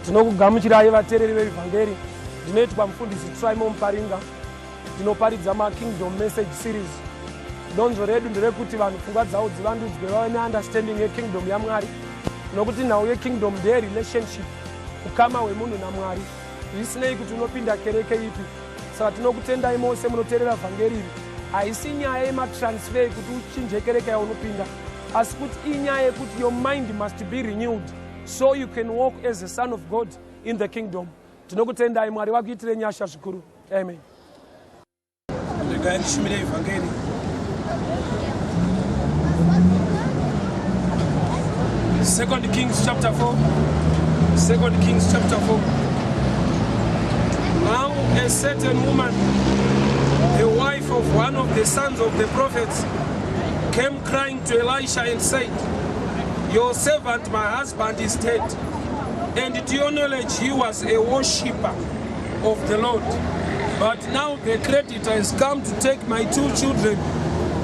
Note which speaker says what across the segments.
Speaker 1: Tinokugamuchirai vateereri veivhangeri. Ndinoitwa mufundisi Trymore Muparinga. Ndinoparidza maKingdom Message Series. Donzvo redu nderekuti vanhu pfungwa dzavo dzivandudzwe vave neunderstanding yekingdom yaMwari, nokuti nhau yekingdom ndeyerelationship, ukama hwemunhu naMwari, zvisinei kuti unopinda kereke ipi. Saka tinokutendai mose munoteerera vhangeri iri. Haisi nyaya yematransfer kuti uchinje kereke yaunopinda, asi kuti inyaya yekuti your mind must be renewed so you can walk as a son of God in the kingdom. Tinokutendai, Mwari vakuitire nyasha zvikuru. Amen. Regai ndishumire ivhangeri. Second Kings chapter 4. Second Kings chapter 4. Now a certain woman, the wife of one of the sons of the prophets, came crying to Elisha and said, Your servant, my husband, is dead. And to your knowledge, he was a worshipper of the Lord. But now the creditor has come to take my two children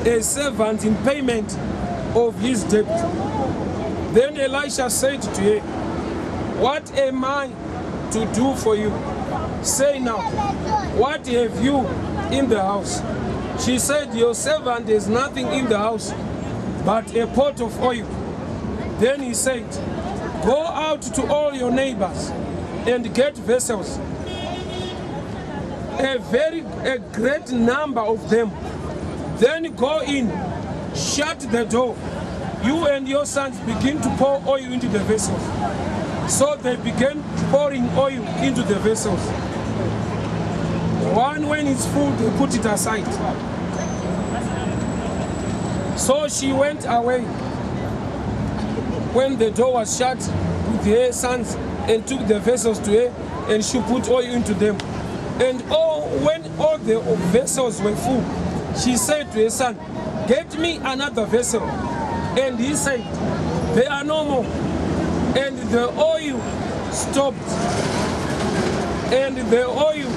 Speaker 1: as servants in payment of his debt. Then Elisha said to her, What am I to do for you? Say now, what have you in the house? She said, Your servant has nothing in the house but a pot of oil. Then he said, Go out to all your neighbors and get vessels, a very a great number of them. Then go in, shut the door. You and your sons begin to pour oil into the vessels. So they began pouring oil into the vessels. One, when it's full, they put it aside. So she went away when the door was shut with her sons and took the vessels to her, and she put oil into them. And all, when all the vessels were full, she said to her son, Get me another vessel. And he said, There are no more. And the oil stopped. And the oil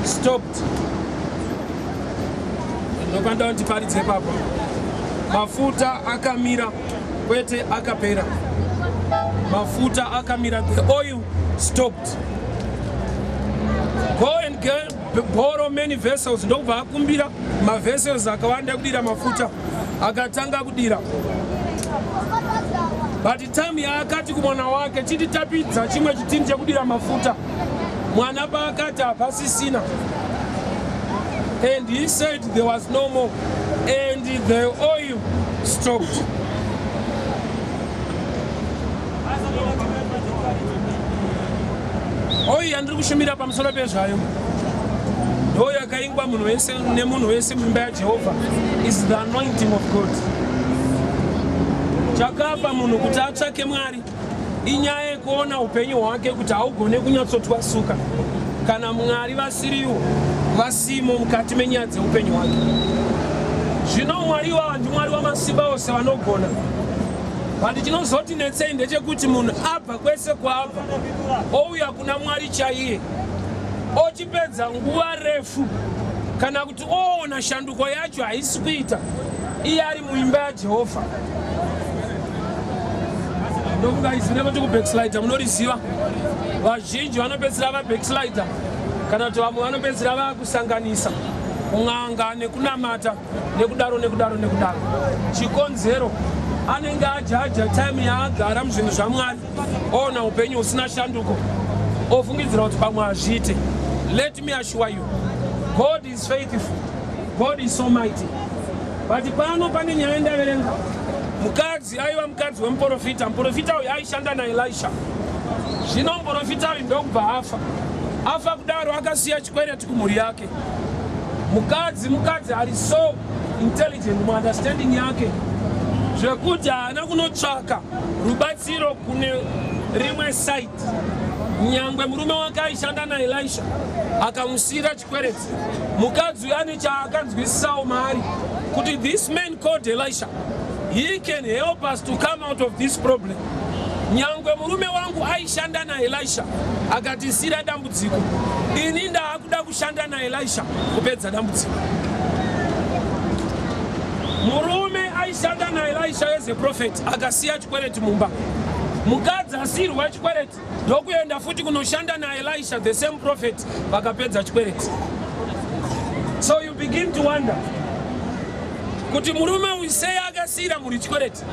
Speaker 1: stopped. Ndopanda ndiparidze papa. Mafuta akamira kwete akapera. Mafuta akamira. The oil stopped. Go and get, borrow many vessels. Ndokubva akumbira mavessels akawanda ekudira mafuta, akatanga kudira. But time yaakati kumwana wake, chinditapidza chimwe chitini chekudira mafuta, mwana paakati hapasisina. And he said there was no more, and the oil stopped. Oil yandiri kushumira pamusoro pezvayo ndo yakaingwa munhu wese nemunhu wese muimba yaJehovha, is the anointing of God. Chakapa munhu kuti atsvake Mwari inyaya yekuona upenyu hwake kuti haugone kunyatsotwasuka kana Mwari vasiriwo, vasimo mukati menyaya dzeupenyu hwake. Zvino Mwari iwawa ndiMwari wamasimba ose, vanogona. But chinozoti netsei ndechekuti munhu abva kwese kwaabva, ouya kuna Mwari chaiye, ochipedza nguva refu, kana kuti oona shanduko yacho haisi kuita, iye ari muimba yaJehovha. Ndofunga izwi rekuti kubackslider munoriziva. Vazhinji vanopedzisira vabackslider, kana kuti vamwe vanopedzisira vakusanganisa kun'anga nekunamata, nekudaro nekudaro nekudaro. Chikonzero, anenge ajaja time yaagara muzvinhu zvaMwari, oona upenyu husina shanduko, ofungidzira kuti pamwe hazviite. Let me assure you, God is faithful, God is so mighty. But pano pane nyaya ndaverenga. Mukadzi aiva mukadzi wemuprofita. Muprofita uyu aishanda naElisha. Zvino muprofita uyu ndokubva afa. Afa kudaro, akasiya chikwereti kumhuri yake. Mukadzi ari so intelligent muunderstanding yake zvekuti haana kunotsvaka rubatsiro kune rimwe side, nyangwe murume wake aishanda naElisha akamusiyira chikwereti. Mukadzi uyu ane chaakanzwisisawo maari kuti this man called Elisha, he can help us to come out of this problem. Nyangwe murume wangu aishanda naElisha akatisiyira dambudziko, ini ndaakuda kushanda naElisha kupedza dambudziko. Murume aishanda naElisha as a prophet akasiya chikwereti mumba. Mukadzi Mukadzi asirwa chikwereti ndokuenda futi kunoshanda naElisha, the same prophet, vakapedza chikwereti. So you begin to wonder kuti murume uyu sei akasiyira mhuri chikwereti,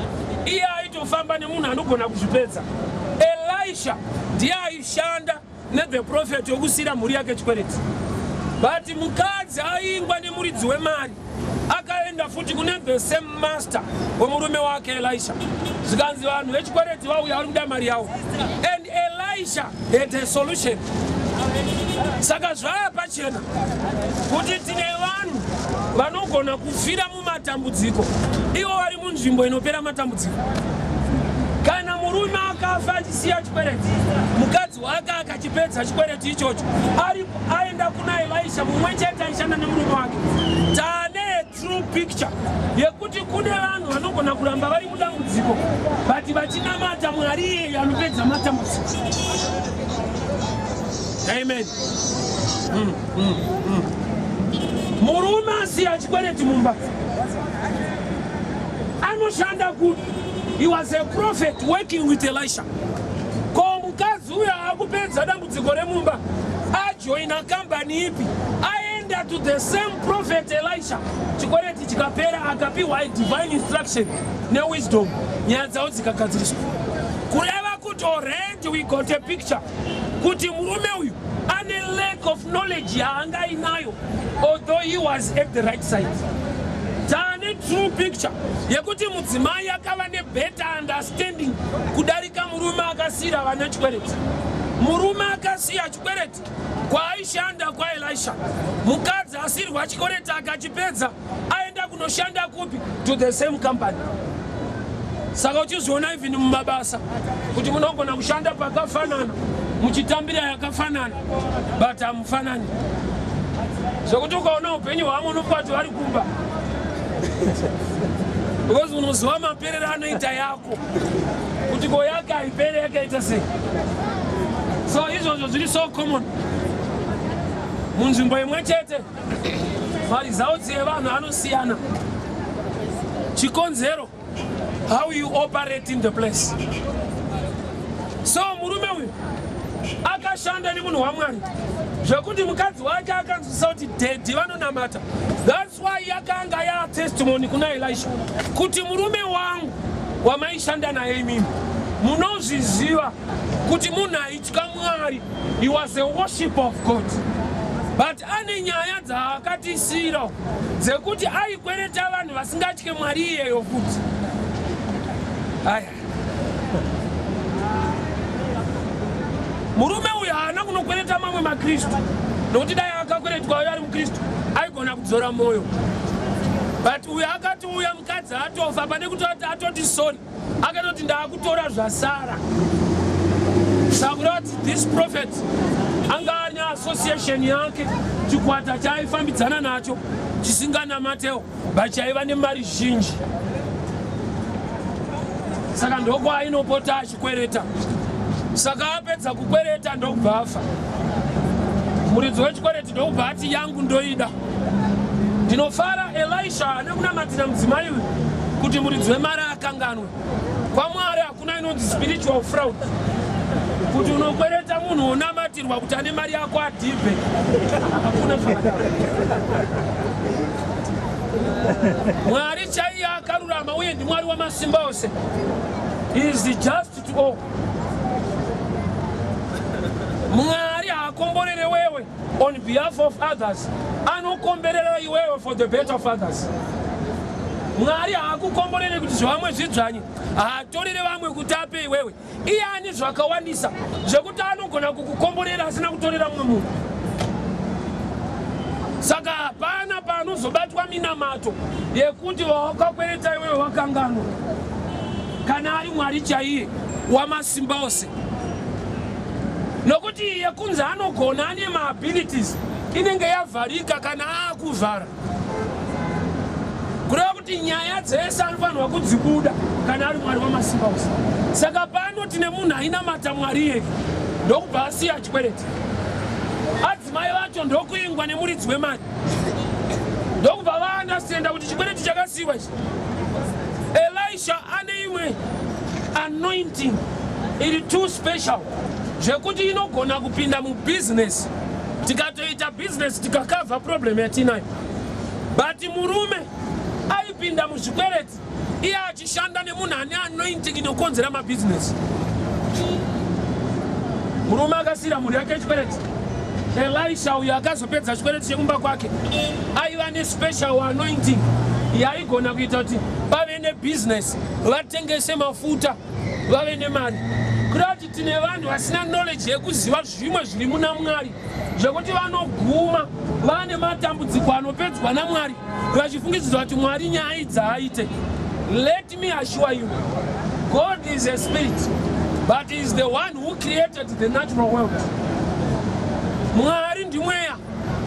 Speaker 1: iye aitofamba nemunhu anogona kuzvipedza. Elisha ndiye aishanda nethe prophet yokusiyira mhuri yake chikwereti, but mukadzi aingwa nemuridzi wemari akaenda futi kune the same master wemurume wake Elisha, zvikanzi vanhu vechikwereti vauya, vari kuda mari yavo, and Elisha had a solution. Saka zvaya pachena kuti tine vanhu vanogona kufira mumatambudziko ivo vari munzvimbo inopera matambudziko. Kana murume akafa achisiya chikwereti, mukadzi wake akachipedza chikwereti ichocho, ari aenda kuna Elisha mumwe chete aishanda nemurume wake. Tane true picture yekuti kune vanhu vanogona kuramba vari mudambudziko but vachinamata Mwari iyeye anopedza matambudziko. Amen. Murume asiya chikwereti mumba anoshanda kupi? He was a prophet working with Elisha. Ko mukadzi uyo akupedza dambudziko remumba ajoina kambani ipi? Aenda to the same prophet Elisha. Chikwereti chikapera, akapiwa a divine instruction newisdom, nyaya dzavo dzikagadziriswa. Kureva kuti already we got a picture kuti murume uyu ane lack of knowledge yaanga inayo, although he was at the right side. Taane true picture yekuti mudzimai akava nebetter understanding kudarika murume akasiyira vana chikwereti. Murume akasiya chikwereti kwaaishanda kwaElisha, mukadzi asirwa chikwereti akachipedza aenda kunoshanda kupi? To the same company. Saka uchizviona even mumabasa kuti munogona kushanda pakafanana, muchitambira yakafanana, but hamufanani, zvekuti ukaona upenyu hwamwe unofunga kuti vari kumba, because unoziva maperero anoita yako, kuti ko yake haipere, yakaita sei? So izvozvo zviri so common munzvimbo imwe chete, maresults evanhu anosiyana. Chikonzero, how you operate in the place. So murume uyu akashanda nemunhu waMwari zvekuti mukadzi wake akanzwisisa kuti daddy vanonamata. That's why yakanga yatestimony kuna Elisha kuti murume wangu wamaishanda naye imimi munozviziva kuti munhu aitya Mwari. He was a worship of God, but ane nyaya dzaakatisiyira dzekuti aikwereta vanhu vasingatye Mwari iyeyo futi. Aya, murume uyu haana kunokwereta mamwe maKristu, nokuti dai akakweretwa uyo ari muKristu aigona kudzora mwoyo, but uyu akati uya mukadzi atofa, pane kutoti atoti sorry, akatoti ndaakutora zvasara. Saka kureva kuti this prophet anga ane association yake, chikwata chaaifambidzana nacho chisinganamatewo, but chaiva nemari zhinji. Saka ndokwaainopota achikwereta. Saka apedza kukwereta ndokubva afa. Muridzi wechikwereti ndokubva ati, "Yangu ndoida." Ndinofara Elisha nekunamatira mudzimai uyu kuti muridzi wemari akanganwe. KwaMwari hakuna inonzi spiritual fraud, kuti unokwereta munhu unamatirwa kuti ane mari yako adhibhe. Hakuna zvakadaro. Mwari chaiye akarurama uye ndiMwari wamasimba ose, is just to all. Mwari haakomborere wewe on behalf of others, anokomberera iwewe for the better of others. Mwari haakukomborere kuti zvavamwe zvidzvanye, haatorere vamwe kuti ape iwewe. Iye ane zvakawandisa zvekuti anogona kukukomborera asina kutorera mumwe munhu. Saka hapana paanozobatwa minamato yekuti vawakakwereta iwewe wakanganwa, kana ari Mwari chaiye wamasimba ose, nokuti iye kunzi anogona, ane maabilities, inenge yavharika kana aakuvhara. Kureva kuti nyaya dzese anofanirwa kudzibuda kana ari Mwari wamasimba ose. Saka pano tine munhu ainamata Mwari iyeye, ndokubva asiya chikwereti. Adzimai vacho ndokuingwa nemuridzi wemari, ndokubva vaunderstanda kuti chikwereti chakasiyiwa ichi, Elisha ane imwe anointing. iri too special zvekuti inogona kupinda mubusiness, tikatoita business tikakavha problem yatinayo. But murume aipinda muzvikwereti iye achishanda nemunhu ane anointing inokonzera mabhizinesi. Murume akasiyira mhuri yake chikwereti. Elisha uyo akazopedza chikwereti chekumba kwake aiva nespecial anointing yaigona kuita kuti pave nebhizinesi, vatengese mafuta, vave nemari. Kureva kuti tine vanhu vasina knowledge yekuziva zvimwe zviri muna Mwari, zvekuti vanoguma vane matambudziko anopedzwa naMwari vachifungidzirwa kuti Mwari nyaya idzi haaite. Let me assure you, God is a spirit, but he is the one who created the natural world. Mwari ndimweya,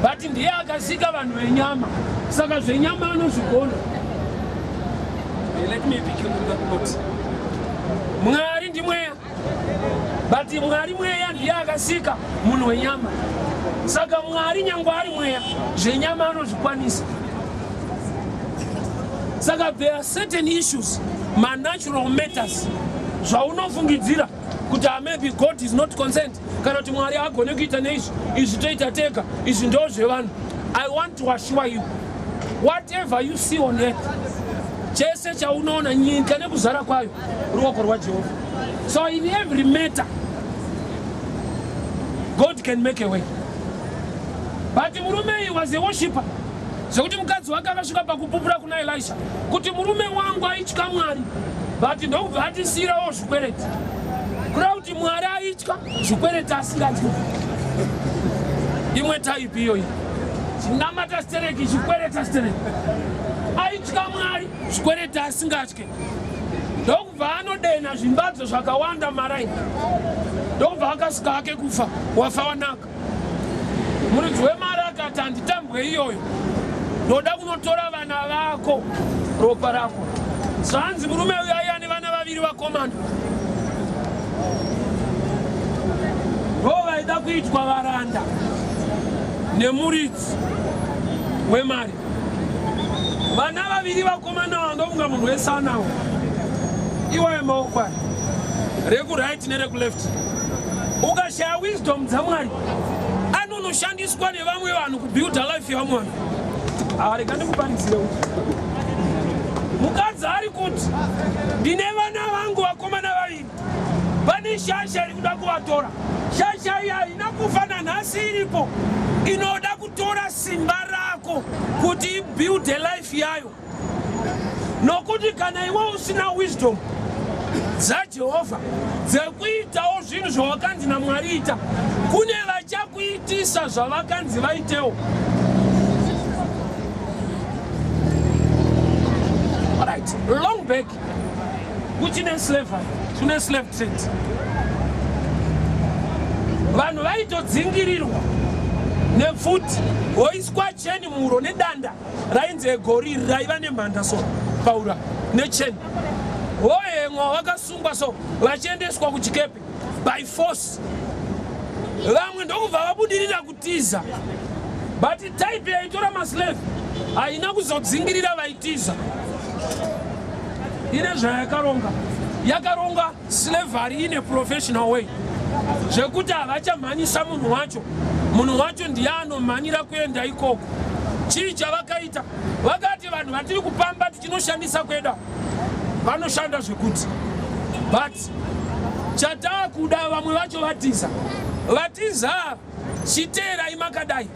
Speaker 1: but ndiye akasika vanhu venyama, saka zvenyama anozvigona. Let me pick you on that note. Mwari ndimweya, but Mwari mweya ndiye akasika munhu wenyama, saka Mwari nyangwe ari mweya, zvenyama anozvikwanisa. Saka there are certain issues, manatural matters, zvaunofungidzira kuti ah, maybe God is not concerned, kana kuti Mwari agone kuita neizvi, izvi toita tega, izvi ndo zvevanhu. I want to assure you, whatever you see on earth, chese chaunoona, nyika nekuzara kwayo, ruoko rwaJehovha. So in every matter God can make a way. But murume iyi was a worshipper, zvekuti mukadzi wake akasvika pakupupura kuna Elisha kuti murume wangu aitya Mwari, but ndokubva atisiyirawo zvikwereti. Kureva kuti Mwari aitya, zvikwereti asingatyi. Imwe type iyoyi, chinamata stereki, chikwereta stereki. Aitya Mwari, zvikwereti asingatye. Ndokubva anodena zvimbadzo zvakawanda maraini, ndokubva akasika ake kufa, wafa wanaka. Muridzi wemari akati, handitambwe iyoyo, ndoda kunotora vana vako, ropa rako. Zvanzi murume uyu aiya nevana vaviri vakomana, ndo vaida kuitwa varanda nemuridzi wemari. Vana vaviri vakomana ava, ndofunga munhu wese anawo iwayo maoko aya, rekuright nerekuleft. Ukashaya wisdom dzaMwari, anonoshandiswa nevamwe vanhu kubuilda life yevamwe vanhu. Rega ndikuparidzire kuti mukadzi ari kuti, ndine vana vangu vakomana vaviri, pane shasha iri kuda kuvatora. Shasha iyi haina kufa, nanhasi iripo, inoda kutora simba rako kuti ibuilde life yayo. Nokuti kana iwe usina wisdom dzaJehovha dzekuitawo zvinhu zvawakanzi naMwari ita, kune vachakuitisa zvavakanzi vaitewo. Right, long back kuchine slavery, kune slave trade, vanhu vaitodzingirirwa nepfuti, voiswa cheni muhuro nedanda rainzi egoriri, raiva nemhanda so paura necheni, vohemwa vakasungwa so, vachiendeswa kuchikepe by force. Vamwe ndokubva vabudirira kutiza, but type yaitora maslave haina kuzodzingirira vaitiza. Ine zvayakaronga, yakaronga slavery in a professional way, zvekuti havachamhanyisa munhu wacho, munhu wacho ndiye anomhanyira kuenda ikoko. Chii chavakaita? Vakati vanhu vatiri kupamba tichinoshandisa kweda vanoshanda zvekuti, but chataakuda, vamwe vacho vatiza, vatiza, chiteerai makadai,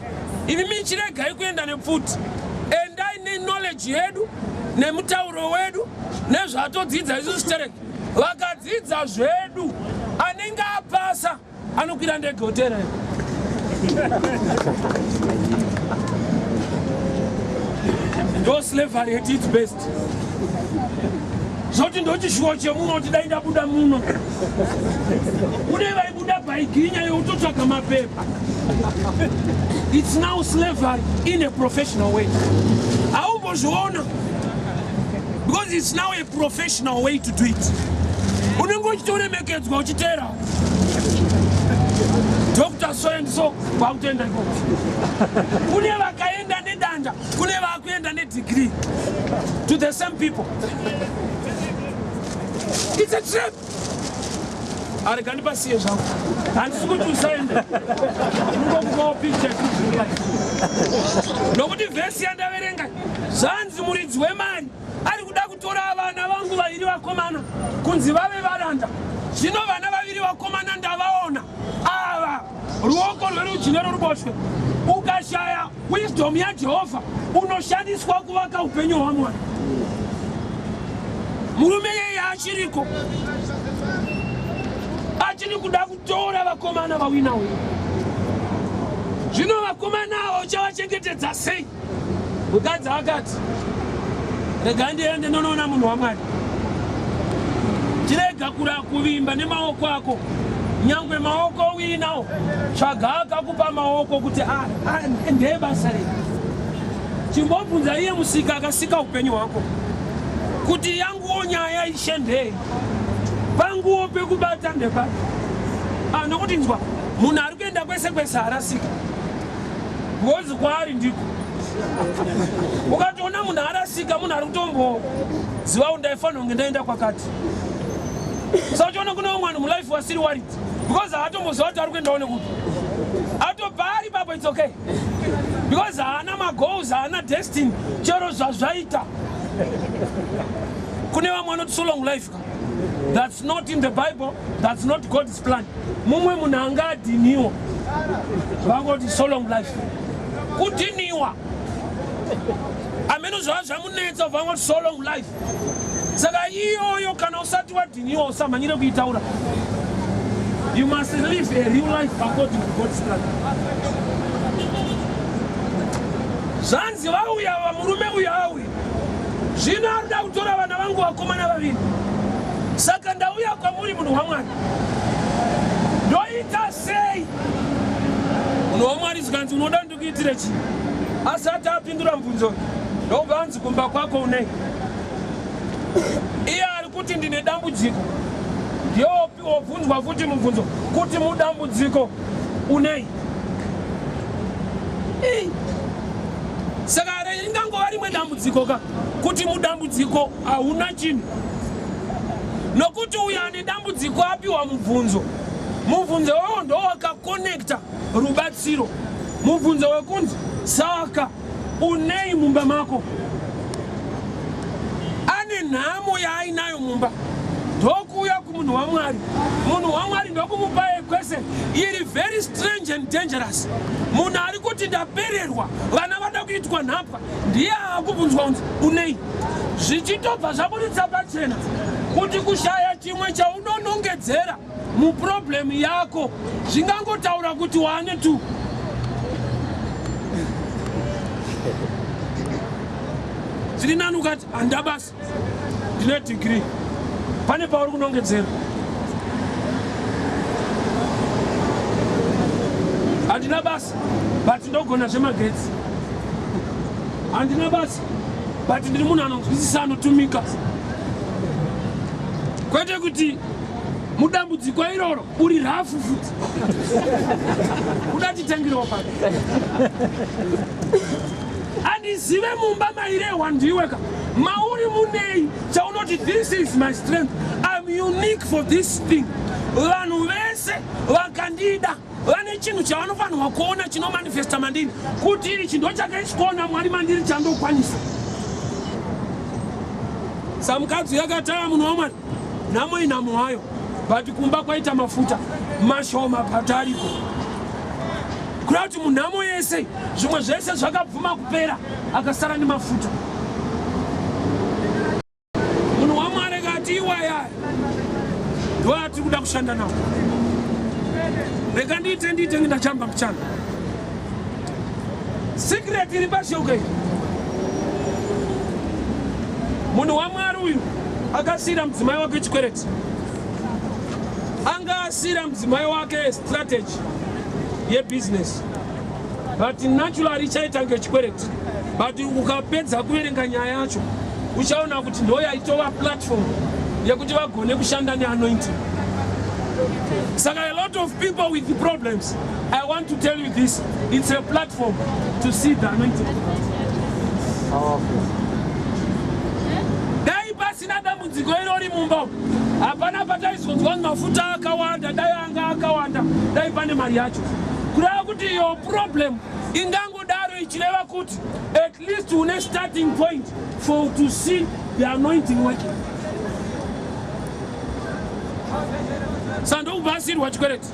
Speaker 1: imi michiregai kuenda nepfuti, endai neknowledge yedu nemutauro wedu nezvatodzidza isusu stereki. Vakadzidza zvedu, anenge apasa anokwira ndege otera. Ndo slavery at its best. Zoti ndochishuwo chemuno kuti dai ndabuda muno. Kune vaibuda bhaiginya yekutotsvaga mapepa. It's now slavery in a professional way. Haumbozviona because it's now a professional way to do it. Unenge uchitoremekedzwa uchiteera Dr. So and so, kwakutoenda ikoko. Kune vakaenda nedanda, kune vakuenda nedegree, to the same people. It's a trap. Arega ndipasiye zvangu. Handisi kuti usaende. Ndingokupawo picture nokuti vhesi yandaverenga zvanzi muridzi wemari ari kuda kutora vana vangu vaviri vakomana kunzi vave varanda. Zvino vana vaviri vakomana ndavaona ava, ruoko rwerudyi neroruboshwe. Ukashaya wisdom yaJehovha unoshandiswa kuvaka upenyu hwamwari. Murume yeye achiriko, achiri kuda kutora vakomana vawina uyu. Zvino vakomana ava uchavachengetedza sei? Mukadzi akati, rega ndiende ndonoona munhu waMwari. Chirega kura kuvimba nemaoko ako, nyangwe maoko uinawo, tsvaga akakupa maoko kuti ndeye basa rei. Chimbobvunza iye musika akasika upenyu hwako kuti yanguwo nyaya ishe ndei, panguwo pekubata ndepapi. Nokuti nzwa, munhu ari kuenda kwese kwese harasika ngozi kwaari ndiko. Ukatoona munhu arasika, munhu ari kutomboziva kuti ndaifanira kunge ndaenda kwakati. Saka uchiona kune vamwe vanhu mulife wasiri worried because haatomboziva kuti ari kuendawo nekupi, atobva ari papo. It's okay because haana magoals, haana destiny. Chero zvazvaita, kune vamwe vanoti so long life ka. That's not in the Bible, that's not God's plan. Mumwe munhu anga adhiniwa, vangoti so long life. Kudhiniwa ameno zvava zvamunetsa, vangoti so long life. Saka iyoyo kana usati wadhiniwa usamhanyire kuitaura. You must live a real life according to God's plan. Zvanzi vauya, vamurume uyu auya zvino arida kutora vana vangu vakomana vaviri, saka ndauya kwamuri munhu waMwari, ndoita sei? Munhu waMwari zvikanzi, unoda ndikuitire chii? Asati apindura mubvunzo, ndobva anzi, kumba kwako unei? Iye ari kuti ndine dambudziko. Ndiye wobvunzwa futi mubvunzo kuti mudambudziko unei? Ei. Saka ringangova rimwe dambudziko ka kuti mudambudziko hauna chinhu, nokuti uyo ane dambudziko apiwa mubvunzo. Mubvunzo iwowo ndo wakakonekta rubatsiro. Mubvunzo wekunzi, saka unei mumba mako? Ane nhamo yaainayo mumba, ndokuuya kumunhu waMwari. Munhu waMwari ndokumupa question iri very strange and dangerous. Munhu ari kuti ndapererwa, vana vada kuitwa nhapwa, ndiye akubvunzwa kunzi unei, zvichitobva zvaburitsa pachena kuti kushaya chimwe chaunonongedzera muproblem yako zvingangotaura kuti wane tu zviri nani. Ukati handa basa, ndine degree, pane pauri kunongedzera. Handina basa but ndogona zvemagetsi. Handina basa but ndiri munhu anonzwisisa, anotumika. Kwete kuti mudambudziko iroro uri rafu futi kuda titengirewo pano. Handizive mumba mairehwa ndiwe ka, mauri munei chaunoti this is my strength, I'm unique for this thing? Vanhu vese vakandida vane chinhu chavanofanirwa kuona chinomanifesta mandiri kuti ichi ndo chakaiswaona Mwari mandiri chandokwanisa. Samukadzi yakataya, munhu waMwari, nhamo inhamo hayo, but kumba kwaita mafuta mashoma patariko, kureva kuti munhamo yese zvimwe zvese zvakabvuma kupera, akasara nemafuta. Munhu waMwari kati, iwaya ndo atiri kuda kushanda nawo. Rega ndiite ndachamba muchana. Secret iri pashoko iri, munhu waMwari uyu akasiyira mudzimai wake chikwereti, anga asiyira mudzimai wake strategy yebusiness, but naturally ichaita ngechikwereti. But ukapedza kuverenga nyaya yacho uchaona kuti ndo yaitova platform yekuti vagone kushanda neanointing. Saka a lot of people with the problems, I want to tell you this, it's a platform to see the anointing.
Speaker 2: Powerful.
Speaker 1: Dai pasina dambudziko irori mumba umu. Hapana pataizonzwa mafuta akawanda, dai anga akawanda, dai pane mari yacho. Kureva kuti iyo problem ingangodaro ichireva kuti at least une starting point for to see the anointing working. Sa ndokubva asirwa chikwereti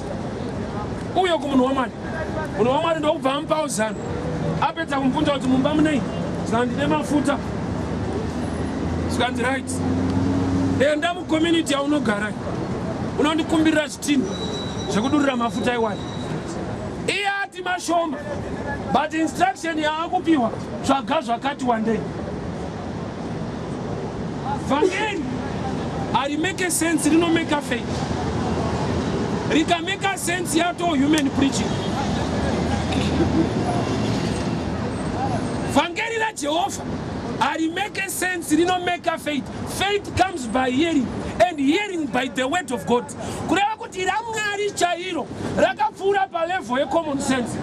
Speaker 1: uyo kumunhu wamwari. Munhu wamwari ndokubva amupawo zano. Apedza kumubvunza kuti mumba munei, zano ndine mafuta. Zvikanzi right, enda mucommunity yaunogara unondikumbirira zvitini zvekudurira mafuta iwayo. Iye ati mashoma, but instruction yaakupiwa tsvaga zvakati wandei. Vhangeri harimeke sense, rinomeka faith. Rikameka sense yato human preaching. Vhangeri raJehovha harimeke sense, rinomeka faith. Faith comes by hearing and hearing by the word of God. Kureva kuti raMwari chairo rakapfuura palevel yecommon sense.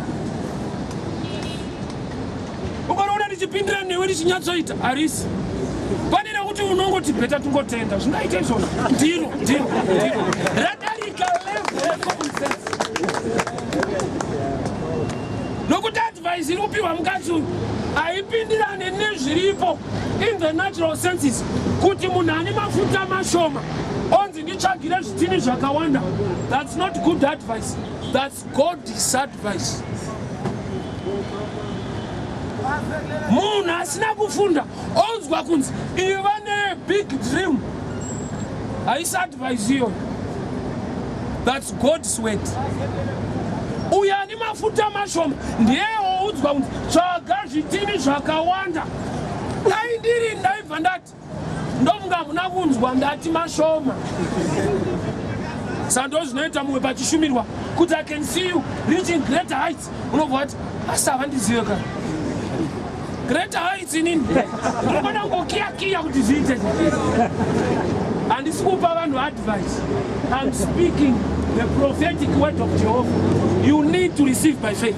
Speaker 1: Ukaona ndichipindira newe richinyatsoita harisi pane rekuti unongoti bheta tingotenda zvingaita izvozvo. Ndiro ndiro ndiro radarika level yecommon sense, nokuti advice iri kupiwa mukadzi uyu haipindirane nezviripo in the natural senses. Kuti munhu ane mafuta mashoma onzi nditsvagire zvitini zvakawanda, that's not good advice, that's God's advice. Munhu asina kufunda onzwa kunzi iva nebig dream, haisi advice iyoyo, that's God's word. Uyo ane mafuta mashoma ndiye oudzwa kunzi tsvaga zvitini zvakawanda. Dai ndiri ndaibva ndati ndofunga hamuna kunzwa ndati mashoma. Saka ndo zvinoita mumwe pachishumirwa kuti I can see you reaching greater heights, unobva wati asi havandizive ka greater heights, inini ndinogona kungokiyakiya kuti zviite. Handisi kupa vanhu advice, I'm speaking the prophetic word of Jehovah. You need to receive by faith.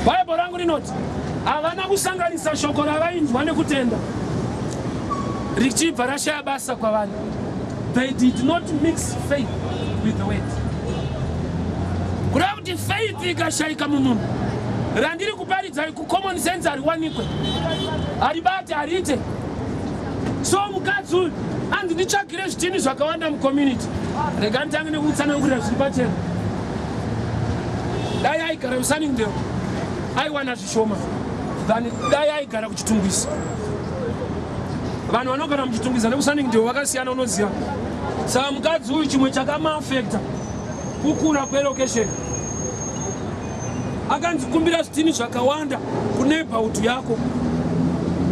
Speaker 1: Bhaibheri rangu rinoti havana kusanganisa shoko ravainzwa nekutenda, richibva rashaya basa kwavari. They did not mix faith with the word. Kureva kuti faith ikashayika mumunhu, randiri kuparidzai kucommon sense hariwanikwe, haribate, hariite. So mukadzi uyu anzi nditsvagire zvitini zvakawanda mucommunity. Rega nditange nekutsanangurira zviri pachena. Dai aigara muSunningdale aiwana zvishoma than dai aigara kuChitungwiza. Vanhu vanogara muChitungwiza nekuSunningdale vakasiyana, unoziva. Saka mukadzi uyu chimwe chakamaafecta kukura kwelocation. Akanzi kumbira zvitini zvakawanda kuneighborhood yako,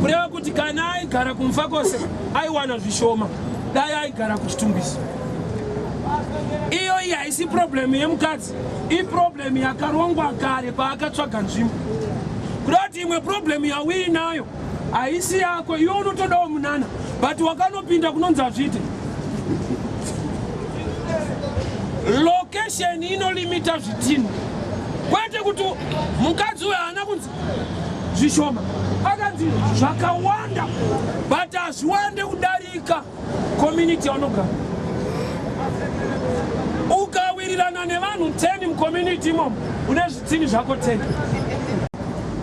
Speaker 1: kureva kuti kana aigara kuMufakose aiwana zvishoma dai aigara kuChitungwiza. Iyo iyi haisi problem yemukadzi, iproblem yakarongwa kare paakatsvaga nzvimbo. Kuda kuti imwe problem yauinayo haisi yako, iwe unotodawo munana, but wakanopinda kunonzi hazviite. Location inolimita zvitini, kwete kuti mukadzi uyo haana kunzi zvishoma, akanzi zvakawanda, but hazviwande kudarika community yaunogara. Ukawirirana nevanhu 10 mucommunity imomo, une zvitini zvako 10.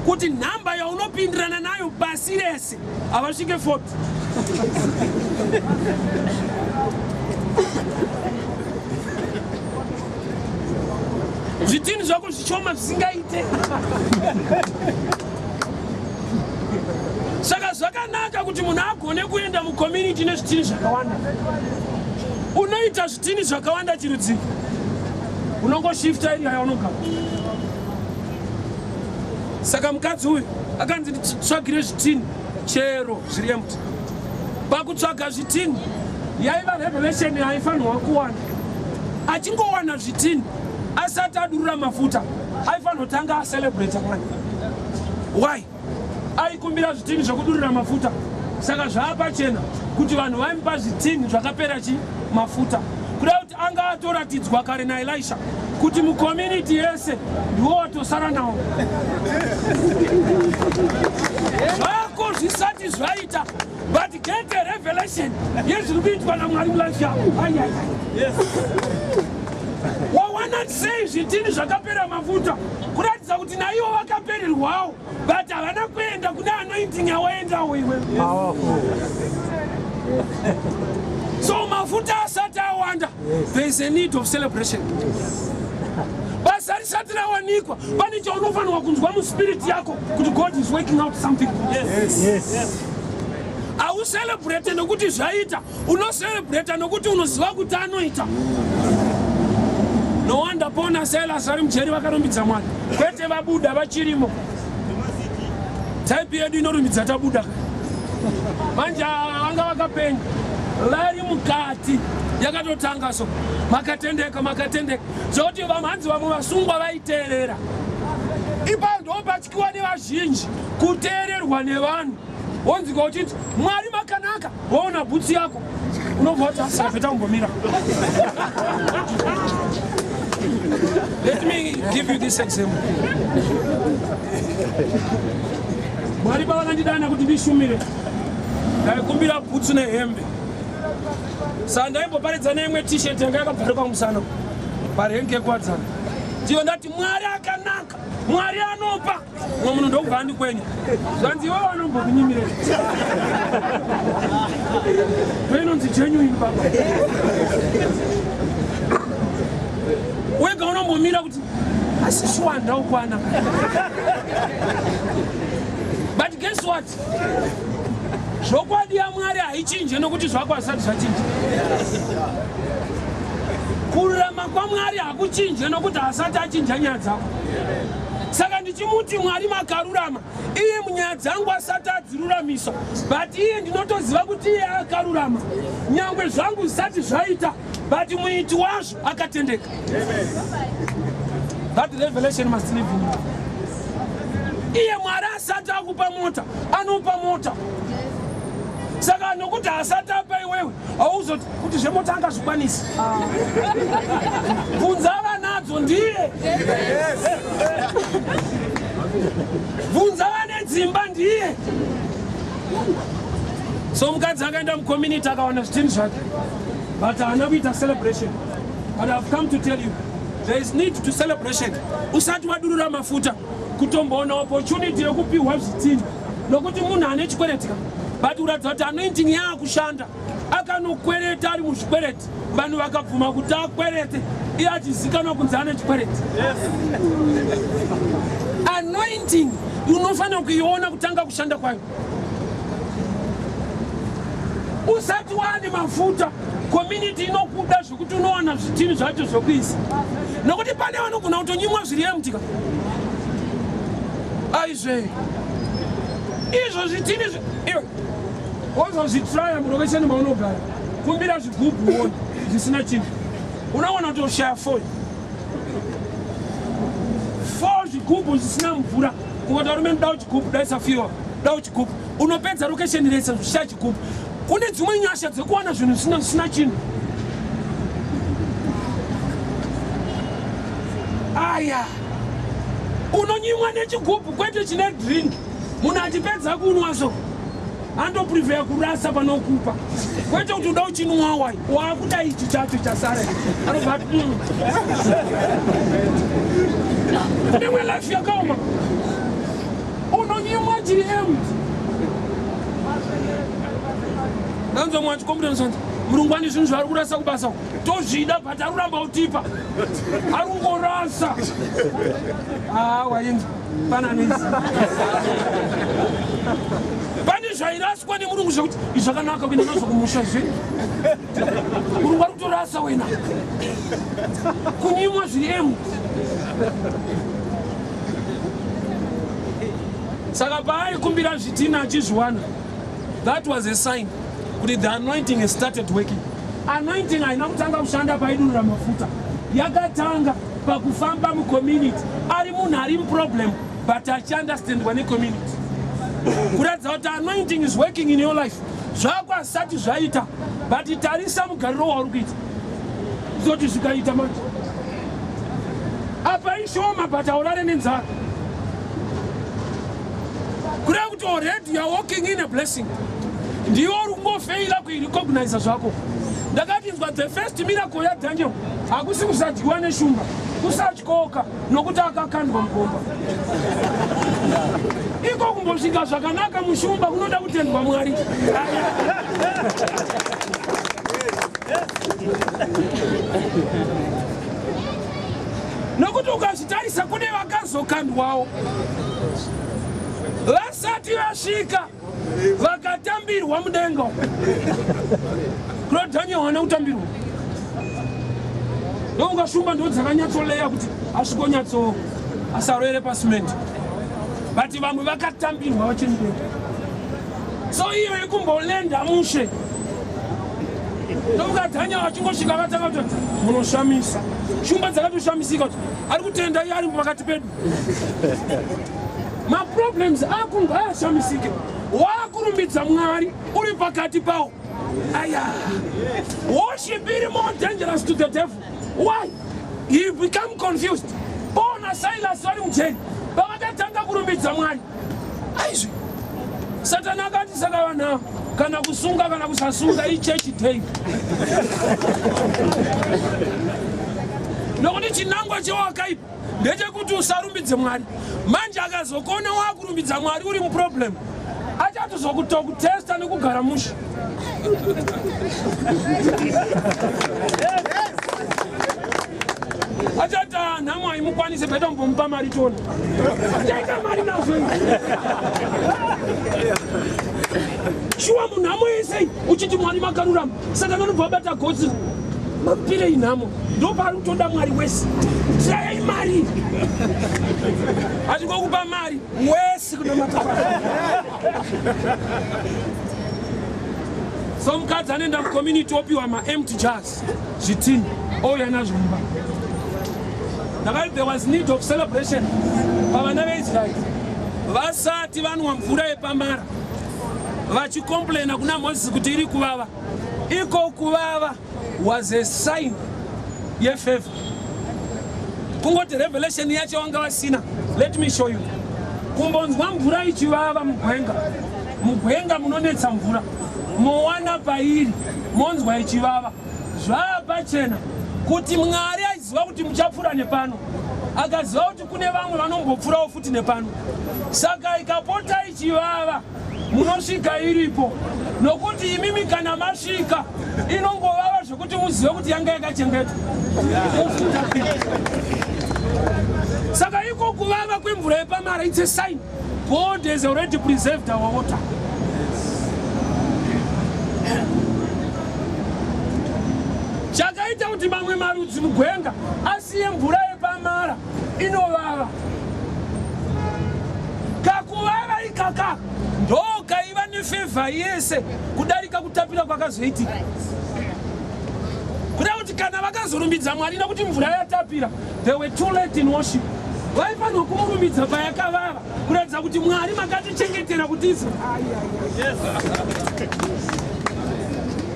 Speaker 1: Kuti nhamba yaunopindirana nayo pasi rese havasvike 40. Zvitini zvako zvishoma zvisingaite. Saka zvakanaka kuti munhu agone kuenda mucommunity nezvitini zvakawanda. Unoita zvitini zvakawanda chirudzii? Unongoshifta area yaunogara. Saka mukadzi uyu akanzi nditsvagire zvitini chero zviri empty. Pakutsvaga zvitini yaiva revelation yaaifanirwa kuwana. Achingowana zvitini, asati adurura mafuta, aifanirwa kutanga acelebrata Mwari. Why? Aikumbira zvitini zvekudurura mafuta, saka zvaapachena kuti vanhu vaimupa zvitini zvakapera chi mafuta. Kuda kuti anga atoratidzwa kare naElisha kuti mucommunity yese ndiwo watosara nawo. Zvako zvisati zvaita, but get a revelation. celebration yezviri kuitwa naMwari mulife yako. Wawana sei zvitini zvakapera mafuta? Kuratidza kuti naivo vakapererwawo, but havana kuenda kune anointing yawaendawo iwe. So mafuta asati awanda, there is a need of celebration. Basa risati rawanikwa, pane chaunofanirwa kunzwa muspirit yako kuti God is working out something good. Haucelebrate nokuti zvaita, unocelebrata nokuti unoziva kuti anoita. No wonder Paul naSilas vari mujeri vakarumbidza Mwari, kwete vabuda, vachirimo. Type yedu inorumbidza tabuda. Manje vanga vakapenya vari mukati, yakatotanga so, "Makatendeka, makatendeka," zvokuti vamhanzi vamwe vasungwa vaiteerera. Ipapo ndo patyiwa nevazhinji kuteererwa nevanhu. Wonzika uchiti, "Mwari makanaka," waona bhutsi yako, unobva wati, "Asafeta kumbomira." Let me give you this example. Mwari pavakandidana kuti ndishumire, ndaikumbira bhutsu nehembe. Saka ndaimboparidza neimwe T-shirt yanga yakabvaruka kumusana parenke yekuwadzana. Ndiyo ndati, "Mwari akanaka, Mwari anopa." Mumwe munhu ndokubva andikwenya, zvanzi, "Iwe vanombokunyimire ndoinonzi genuine, baba." Wega unombomira kuti, "Asi shuwa ndaukwana?" But guess what? Zvokwadi yaMwari haichinje nokuti zvako hazvisati zvachinja. Kururama kwaMwari hakuchinje nokuti hasati achinja nyaya dzako. Saka ndichimuti, "Mwari makarurama," iye munyaya dzangu asati adziruramisa, but iye ndinotoziva kuti iye akarurama nyangwe zvangu zvisati zvaita, but muiti wazvo akatendeka. That revelation must live in you. Iye Mwari asati akupa mota, anopa mota. Saka nokuti asati apa iwewe, hauzoti kuti zvemota angazvikwanisi. Bvunza vanadzo ndiye, bvunza vane dzimba ndiye. So mukadzi akaenda mucommunity, akawana zvitini zvake, but haana kuita celebration. But I've come to tell you, there is need to celebration usati wadurura mafuta, kutomboona opportunity yekupiwa zvitini, nokuti munhu ane chikwereti ka, but kuratidza kuti anointing yaakushanda, akanokwereta ari muzvikwereti. Vanhu vakabvuma kuti akwerete, iye achizikanwa kunzi ane chikwereti. Anointing unofanira kuiona kutanga kushanda kwayo usati waane mafuta. Community inokuda zvekuti unowana zvitini zvacho zvokuisa, nokuti pane vanogona kutonyimwa zviri empty ka. Aizve izvo zvitini iwe wozozvitraya murokesheni maunogara, kumbira zvigubhu uone zvisina chinhu, unoona kuti ushaya four four zvigubhu zvisina mvura. Kungoti, "Varume, dau chigubhu, daisa fiwa, dau chigubhu," unopedza rokesheni rese zvisha chigubhu. Kune dzimwe nyasha dzekuwana zvinhu zvisina chinhu. Aya unonyimwa nechigubhu, kwete chine drink. Munhu achipedza kunwa so, andoprefer kurasa panokupa, kwete kuti uda uchinwa. Wai waakuda ichi chacho chasara, anobva ati, Nemwe life yakaoma, unonyimwa chiri empty. Ndanzwa mwe achikombutansanzi, "Murungu ane zvinhu zvaari kurasa kubasa uku. Tozvida, but ari kuramba utipa, ari kungorasa." Ah, wainzwa pananisi pane zvairaswa nemurungu zvekuti izvakanaka kuenda nazvo kumusha zve. Murungu ari kutorasa wena. Kunyimwa zviri empty. Saka paaikumbira zvitina achizviwana, that was a sign kuti the anointing has started working. Anointing haina kutanga kushanda paidurura mafuta, yakatanga pakufamba mucommunity ari munhu ari muproblem, but achiunderstandwa necommunity, kuratidza kuti anointing is working in your life. Zvako hazvisati zvaita, but tarisa mugariro wauri kuita, zoti zvikaita manje. Apa ishoma, but haurare nenzara, kureva kuti already you are walking in a blessing. Ndiwe uri kungofeila. Kuirecognize zvako. Ndakatinzwa the first miracle yaDaniel hakusi kusadyiwa neshumba, kusatyoka nokuti akakandwa mugomba. Iko kumbosvika zvakanaka mushumba kunoda kutendwa Mwari. Nokuti ukazvitarisa kune vakazokandwawo vasati vasvika vakatambirwa mudenga kuda Daniel haana kutambirwa ndokunga shumba ndo dzakanyatsoleya kuti asvikonyatso asaroere pasimende but vamwe vakatambirwa vachiri mudenga so iyo yekumbolenda mushe ndokunga Daniel achingosvika akatanga kutoti munoshamisa shumba dzakatoshamisika kuti ari kutenda iye ari pakati pedu maproblems ako ngaashamisike wakurumbidza Mwari uri pakati pawo. Aya, worship iri more dangerous to the devil. Why? He become confused. Paul na Silas vari mujeri pavakatanga kurumbidza Mwari, aizvi Satani akati saka vanhu ava kana kusunga kana kusasunga ichechi day nokuti chinangwa chewakaipa ndechekuti usarumbidze Mwari. Manje akazokona wakurumbidza Mwari uri muproblem, achatozokutokutesta nekugara mushe. Achati ah, nhamo haimukwanise beta mbomupa mari tione achaita mari nazvo. Shuwa munhamo yese uchiti Mwari makarurama, saka vanobva vabata gotsi mapirei nhamo ndopaari kutoda Mwari wese tirayai mari atingokupa mari wese kunamata. So mukadzi anoenda mucommunity opiwa maempty jars zvitini ouya nazvo mumba. Ndakati there was need of celebration pavana veIsraeri vasati vanwa mvura yepamara vachicomplaina kuna Moses kuti iri kuvava. Iko kuvava was a sign yefavor. Kungoti revelation yacho wanga vasina. Let me show you. Kumbonzwa mvura ichivava mugwenga, mugwenga munonetsa mvura, mowana pairi monzwa ichivava, zvava pachena kuti Mwari aiziva kuti muchapfuura nepano, akaziva kuti kune vamwe vanombopfuurawo futi nepano, saka ikapota ichivava munosvika iripo, nokuti imimi kana masvika inongovava zvekuti muzive kuti yanga yakachengetwa. Saka iko kuvava kwemvura yepamara it's a sign God has already preserved our water. Chakaita kuti mamwe marudzi mugwenga asiye mvura yepamara inovava. Kakuvava ikaka ndo kaiva nefevha yese kudarika kutapira kwakazoitika. Kuda kuti kana vakazorumbidza Mwari nokuti mvura yatapira, they were too late in worship. Vaifanirwa kumurumbidza payakavava kuratidza kuti Mwari makatichengetera kuti isu.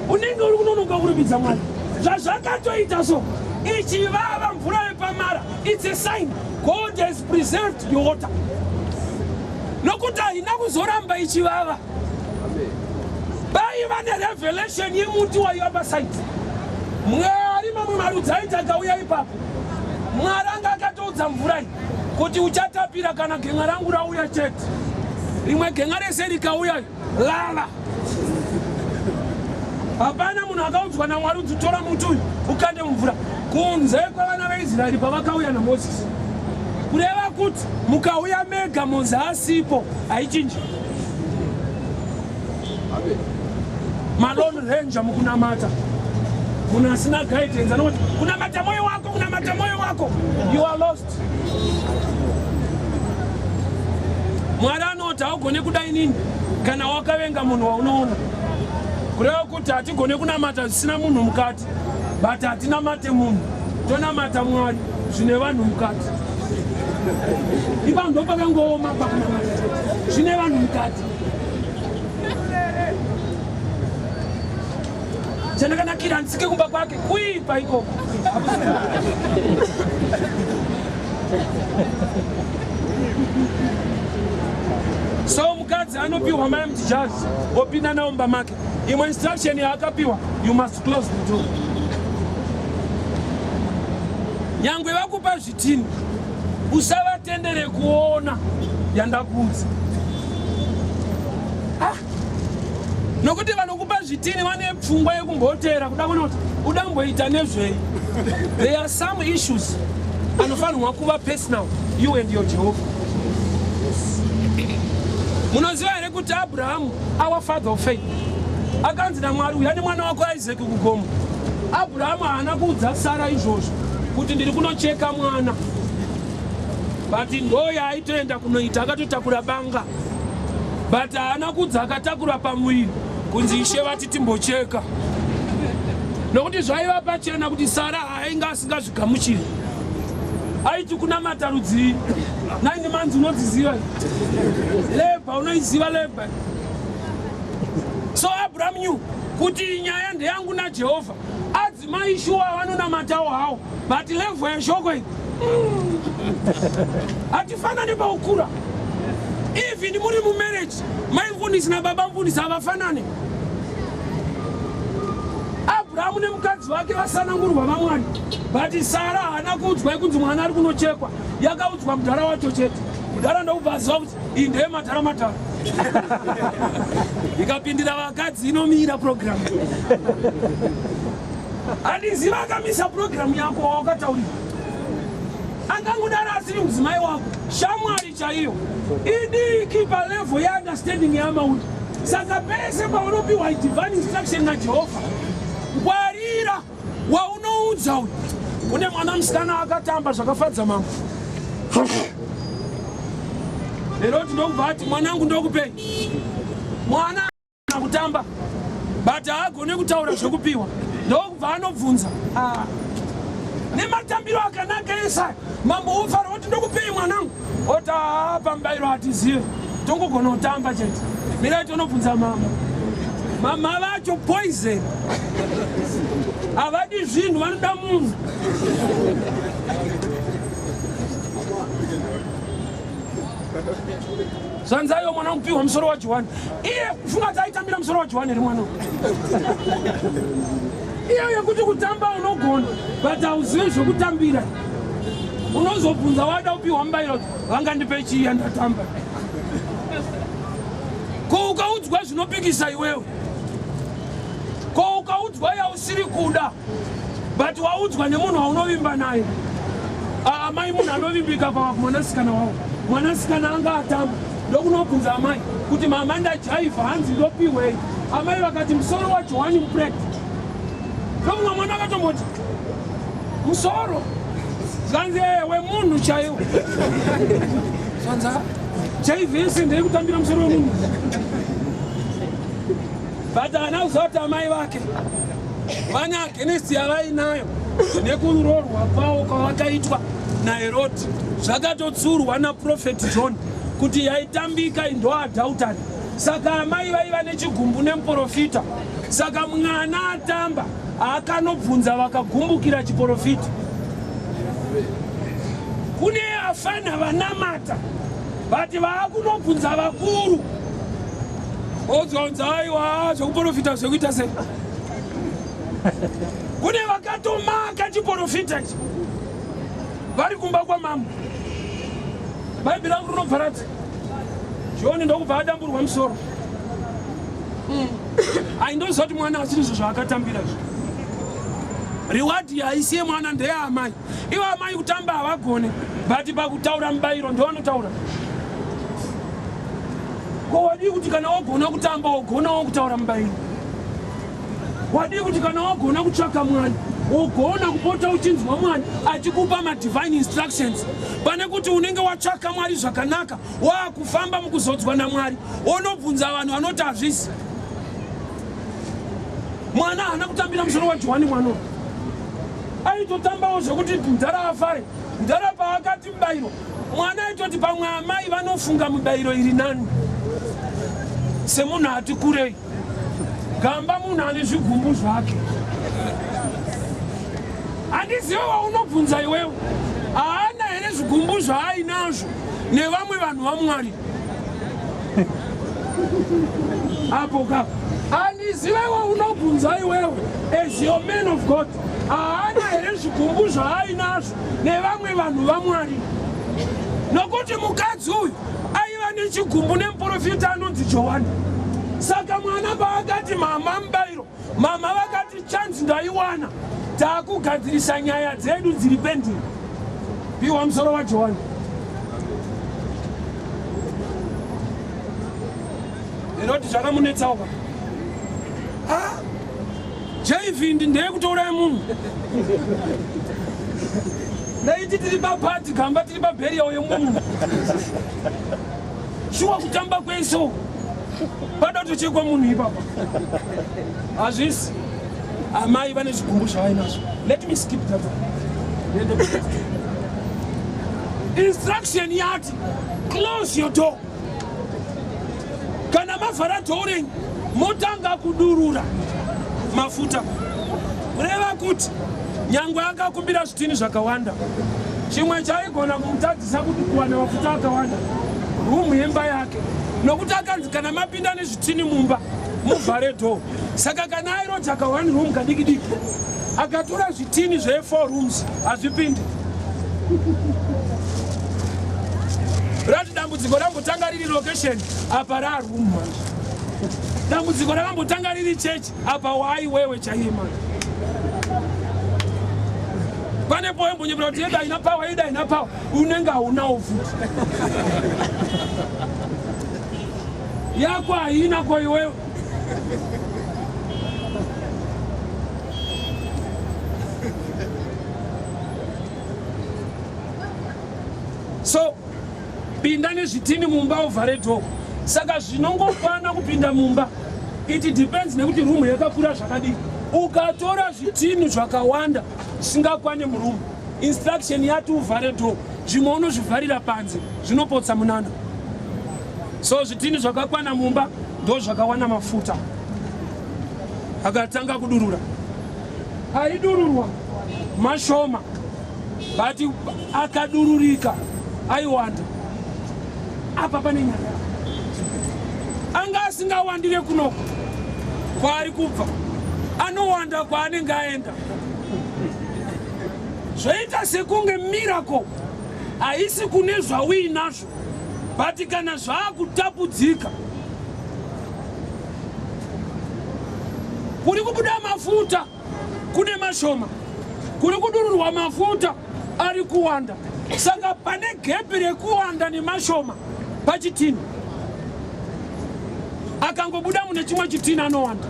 Speaker 1: Unenge uri kunonoka kurumbidza Mwari. Zvazvakatoita so ichivava mvura yepamara, it's a sign God has preserved your water. Nokuti haina kuzoramba ichivava. Paiva nerevelation yemuti waiva pasaiti. Mwari mamwe marudzi aiti akauya ipapo, Mwari anga akatoudza mvura iyi kuti uchatapira kana gen'a rangu rauya chete. Rimwe gen'a rese rikauya lava. Hapana munhu akaudzwa naMwari kuti tora muti uyu ukande mumvura kunze kwevana veIsraeri pavakauya naMozisi. Kureva kuti mukauya mega Mozi asipo haichinji. Malone ranger mukunamata munhu asina guidance anoti kunamata moyo wako, kunamata moyo wako, you are lost. Mwari anoti haugone kuda inini kana wakavenga munhu waunoona. Kureva kuti hatigone kunamata zvisina munhu mukati, but hatinamate munhu, tonamata Mwari zvine vanhu mukati. Ipa ndopakangooma pakunamata zvine vanhu mukati. Chandakanakira handisike kumba kwake kuipa ikoko. So mukadzi Mukadzi anopiwa maempty jars opinda nawo mumba make. Imwe instruction yaakapiwa, you must close the door. Nyangwe vakupa zvitini, usavatendere kuona yandakuudza. Ah, nokuti vanokupa zvitini vane pfungwa yekumbotera kuda kuona kuti uda kumboita nezvei. There are some issues anofanirwa kuva personal, you and your Jehovah. Munoziva here kuti Abrahamu, our father of faith, akanzi naMwari uya nemwana wako Isaac kugomo. Abrahamu haana kuudza Sara izvozvo kuti ndiri kunocheka mwana, but ndo yaaitoenda kunoita, akatotakura banga, but haana kuudza akatakura pamuviri kunzi Ishe vati timbocheka, nokuti zvaiva pachena kuti Sara ainge asingazvigamuchiri. Aiti kunamata rudzii? 9 months unodziziva labor, unoiziva labor. So Abraham knew kuti nyaya ndeyangu naJehovha. Adzimai shuwa vanonamatawo hawo, but level yeshoko iyi hatifanani paukura. Even muri mumarriage, mai mfundisi nababa mfundisi havafanani. Abrahamu nemukadzi wake vasanangurwa vaMwari, but Sara haana kuudzwa yekunzi mwana ari kunochekwa, yakaudzwa mudhara wacho chete. Mudhara ndokubva aziva kuti iyi ndeye madhara madhara. Ikapindira vakadzi inomira program. Handiziva akamisa program yako wawakataurira, angangodaro asiri mudzimai wako, shamwari chaiyo idiki palevel yeunderstanding yamauri. Saka pese paunopiwa divine instruction naJehovha, ngwarira waunoudza uyu. Kune mwana musikana akatamba zvakafadza mambo Herodi, ndokubva ati mwanangu ndokupei. Mwana kutamba but haagone kutaura zvekupiwa, ndokubva anobvunza. Ah. Nematambiro akanaka esa mambo wofara woti ndokupei mwanangu, oti haa pamubayiro hatizive, tongogona kutamba chete, mirai tonobvunza mama. Mama vacho poison, havadi zvinhu, vanoda munhu. Zvanzi aiwa mwana kupiwa musoro waJohani. Iye kufunga kuti aitambira musoro waJohani here mwana iye yekuti kutamba unogona but hauzivi zvekutambira, unozobvunza wada kupiwa mubayiro kuti vangandipe chii yandatamba. Ko ukaudzwa zvinopikisa iwewe, ko ukaudzwa yausiri kuda but waudzwa nemunhu waunovimba naye. Amai munhu anovimbika kwa mwanasikana wavo, mwanasikana anga atamba, ndokunobvunza amai kuti mama ndajaivha hanzi ndopiwei. Amai vakati musoro waJohani muprect. Ndomumwe mwana akatomboti musoro, zvanzi wemunhu chaiwo. Zvanzi jaivha yese ndeyekutambira musoro wemunhu, but haana kuziva kuti amai vake vane against yavainayo nekuroorwa kwavo kwavakaitwa naHerodi. Zvakatotsurwa naProphet John kuti yaitambika ndo adultery. Saka amai vaiva nechigumbu nemuprofita, saka mwana atamba akanobvunza vakagumbukira chiprofita. Kune afana vanamata but vaakunobvunza vakuru, odzwa aiwa zvekuprofita zvekuita sei. Kune vakatomaka chiprofita ichi vari kumba kwamambo. Bhaibheri rangu rinobva rati John ndokubva adamburwa musoro. Aindoziva kuti mwana asiri izvo zvaakatambira izvo. Reward haisi yemwana, ndeyaamai. Ivo amai kutamba havagone, but pakutaura mubayiro ndovanotaura. Ko wadii kuti kana wagona kutamba wogonawo kutaura mubayiro? Wadii kuti kana wagona kutsvaka Mwari wogona kupota uchinzwa Mwari achikupa madivine instructions, pane kuti unenge watsvaka Mwari zvakanaka, waakufamba mukuzodzwa naMwari, wonobvunza vanhu vanoti hazvisi. Mwana haana kutambira musoro waJohani, mwana aitotambawo zvekuti mudhara afare. Mudhara paakati mubayiro, mwana aitoti pamwe amai vanofunga mubayiro iri nani semunhu ati kurei. Gamba munhu ane zvigumbu zvake. Handizive waunobvunza iwewe, haana here zvigumbu zvaainazvo nevamwe vanhu vaMwari? Apo ka andizivewo unobvunza iwewe as your man of God haana here zvigumbu zvaainazvo nevamwe vanhu vaMwari nokuti mukadzi uyu aiva nechigumbu nemuprofita anonzi Johani. Saka mwana paakati mama mubairo, mama vakati chanzi ndaiwana, taakugadzirisa nyaya dzedu dziri pending. Piwa musoro waJohani. Ndinoti zvakamunetsawo ka. Ah, JV ndi ndeyekutouraya munhu. Ndaiti tiri papati gamba tiri pabheriyawo yemunhu. Shuwa kutamba kwese uku. Pada kutochekwa munhu ipapa. Hazvisi. Amai vane zvigumbu zvavainazvo. Let me skip that one. Instruction yati close your door. Kana mavhara door renyu motanga kudurura mafuta. Kureva kuti nyangwe akakumbira zvitini zvakawanda, chimwe chaigona kumutadzisa kuti kuwana mafuta akawanda rumu yemba yake, nokuti akanzi kana mapinda nezvitini mumba muvhare door. Saka kana airoja ka one room kadiki diki akatora zvitini zve 4 rooms hazvipindi. Rati dambudziko rambotanga riri location apa ra room manje. Dambudziko rakambotanga riri church apa wai wewe chaiye manje. Pane poembonyepera kuti yeda ina power yeda ina power unenge haunawo futi. Yako haina ko iwewe. So pinda nezvitini mumba uvhare door. Saka zvinongokwana kupinda mumba it depends nekuti room yakakura zvakadii. Ukatora zvitini zvakawanda zvisingakwane muroom, instruction yati uvhare door, zvimwe unozvivharira panze zvinopotsa munana. So zvitini zvakakwana mumba ndo zvakawana mafuta. Akatanga kudurura, aidururwa mashoma but akadururika aiwanda. Apa pane nyaya, anga asingawandire kunoko kwaari kubva, anowanda kwaanenge aenda. Zvoita sekunge miracle haisi kune zvauinazvo, but kana zvakutapudzika kuri kubuda mafuta kune mashoma, kuri kudururwa mafuta ari kuwanda. Saka pane gepi rekuwanda nemashoma pachitini. Akangobuda mune chimwe chitini anowanda.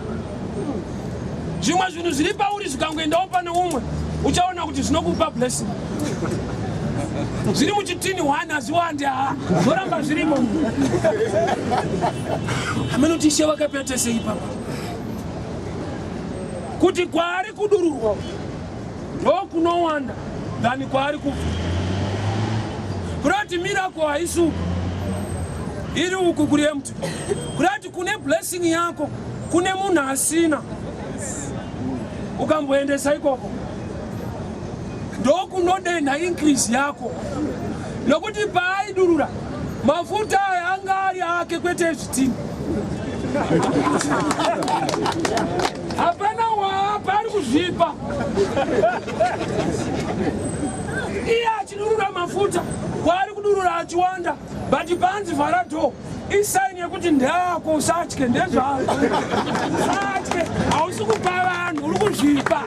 Speaker 1: Zvimwe zvinhu zviri pauri zvikangoendawo pane umwe, uchaona kuti zvinokupa blessing. Zviri muchitini one hazviwandi, haa zvoramba zvirimo. Amenoti Ishe vakapete sei papa kuti kwaari kudururwa ndokunowanda than kwaari kubva. Kurati miracle haisi uku, iri uku kuri empty. Kurati kune blessing yako kune munhu asina, ukamboendesa ikoko ndokunodenha increase yako, nokuti paaidurura mafuta aya anga ari ake kwete ezvitini. Hapana waapa ari kuzvipa iye achidurura mafuta kwaari kudurura achiwanda, but paanzi vhara door isaini yekuti ndeako, usatye, ndezvako, usatye, hausi kupa vanhu, uri kuzvipa.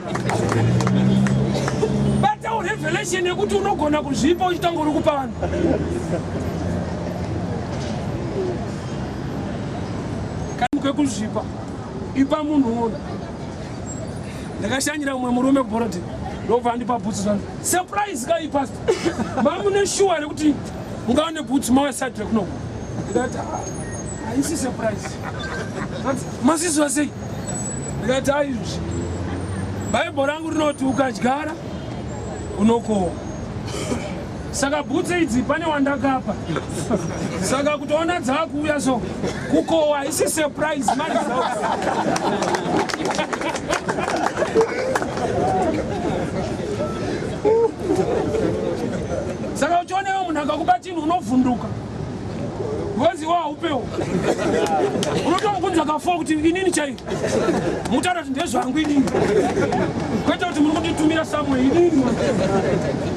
Speaker 1: Batawo revelation yekuti unogona kuzvipa uchitanga uri kupa vanhu. Kekuzvipa ipa munhu uno. Ndakashanyira umwe murume kuborodi, ndobva andipa bhutsu zvangu. Surprise kai pastor. Mamune shuwa rekuti mungaone bhutsu mawe side rekuno. Ndikati haisi surprise. Masiziva sei? Ndikati aizvi. Bible rangu rinoti ukadyara unokohwa. Saka bhutsu idzi pane wandakapa. Saka kutoona dzakuuya so kukohwa haisi surprise mari dzako. Saka uchiona iwe munhu akakupa chinhu unovhunduka. Because iwe haupewo. Unotomubvunza kafo kuti inini chaiyo. Mutaura kuti ndezvangu inini. Kwete kuti muri kunditumira somewhere inini.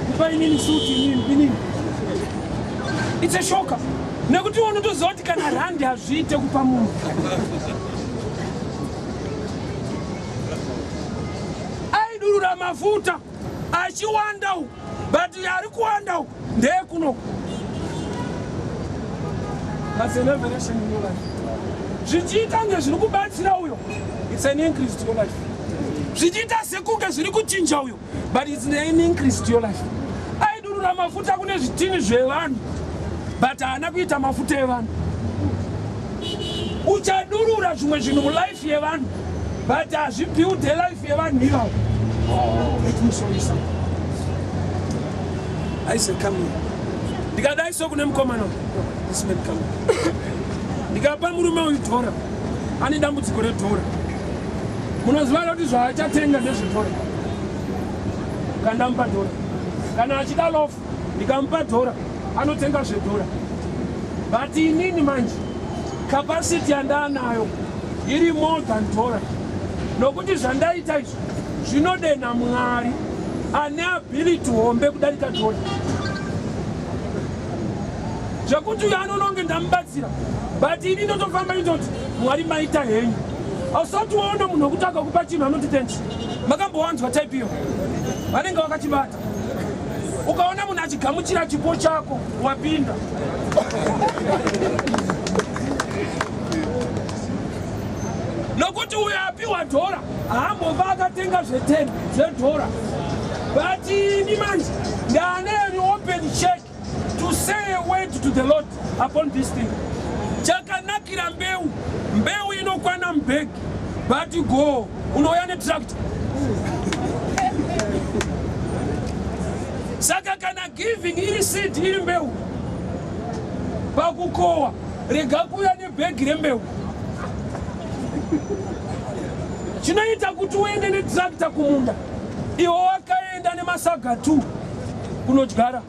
Speaker 1: Kupa inini suit inini inini. It's a shocker. Nekuti iwe unotoziva kuti kana randi hazviite kupa munhu. Aidurura mafuta achiwanda uku but ari kuwanda uku ndeyekuno. That's an revelation in your life. Zvichiita kunge zviri kubatsira uyo, it's an increase to your life. Zvichiita sekunge zviri kuchinja uyo, but it's an increase to your life. Aidurura mafuta kune zvitini zvevanhu, but haana kuita mafuta evanhu. Uchadurura zvimwe zvinhu mulife yevanhu, but hazvibuilde life yevanhu ivavo. Oh, let me show you something. I said, come here. Ndikadai so kune mukomana uyu. This man come. Ndikapa murume uyu dhora. Ane dambudziko redhora. Munoziva kuti zvaachatenga ndezvedhora. Kana ndamupa dhora. Kana achida loaf, ndikamupa dhora, anotenga zvedhora. But inini manje, capacity yandaanayo iri more than dhora. Nokuti zvandaita izvi zvinodenha Mwari ane ability hombe kudarika dhora. Zvekuti uyo anononge ndamubatsira, but ini ndotofamba ndototi Mwari maita henyu. Hausati waona munhu wekuti akakupa chinhu anoti thanks. Makambowanzwa type iyo? Vanenge vakachibata. Ukaona munhu achigamuchira chipo chako wapinda. Nokuti uyo apiwa dhora haambofa akatenga zve10 zvedhora. But ini manje ndane an open check to say a word to the Lord upon this thing. Chakanakira mbeu, mbeu inokwana mubhegi, but go unouya netractor. Saka kana giving iri seed iri mbeu, pakukohwa rega kuuya nebhegi rembeu. Chinoita kuti uende netractor kumunda, iwe wakaenda nemasaga 2 kunodyara.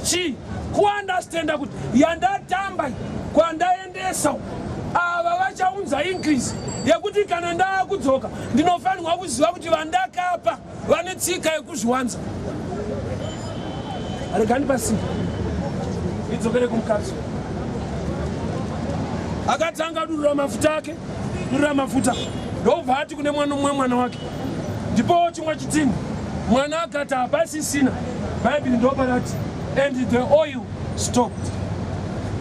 Speaker 1: Chii? Kuunderstanda kuti yandatamba kwandaendesa ava vachaunza increase yekuti kana ndaakudzoka ndinofanirwa kuziva kuti vandakapa vane tsika yekuzviwanza. Regani pasina idzokere kumukadzi akatanga durura mafuta ake, durura mafuta ndobva ati kune mwana umwe mwana wake ndipowo chimwe chitini. Mwana akati hapasisina. Bhaibheri ndoparati and the oil stopped.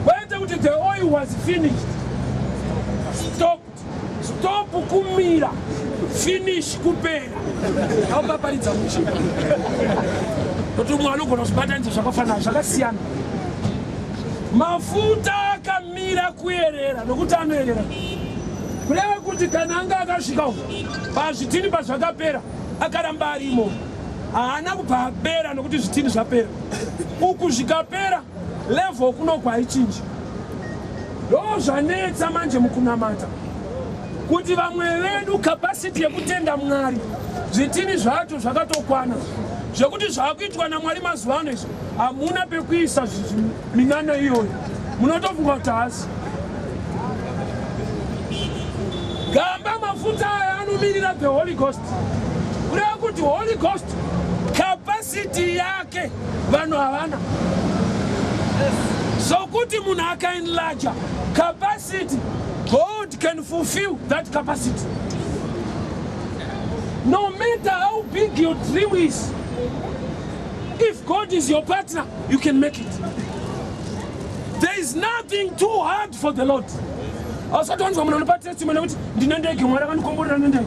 Speaker 1: Kwete kuti the oil was finished, stopped. Stop kumira, finish kupera. Aupaparidza mushe kuti umwe anogona kuzvibatanidza zvakafanana zvakasiyana. Mafuta akamira kuyerera nokuti anoyerera, kureva kuti kana anga akasvika uko pazvitini pazvakapera akaramba arimo, haana kubva apera nokuti zvitini zvapera. Uku zvikapera level kunoku haichinji. Ndozvanetsa manje mukunamata kuti vamwe vedu capacity yekutenda Mwari zvitini zvacho zvakatokwana zvekuti zvakuitwa naMwari mazuva ano izvi hamuna pekuisa minana iyoyo, munotofunga kuti haasi gamba. Mafuta aya anomirira the Holy Ghost, kureva kuti Holy Ghost capacity yake vanhu havana. Sokuti munhu akaenlarger capacity, God can fulfill that capacity. No matter how big your dream is, if God is your partner, you can make it. There is nothing too hard for the Lord. Ausati wanzwa munhu anopa testimony kuti ndine ndege, Mwari akandikomborera nendege.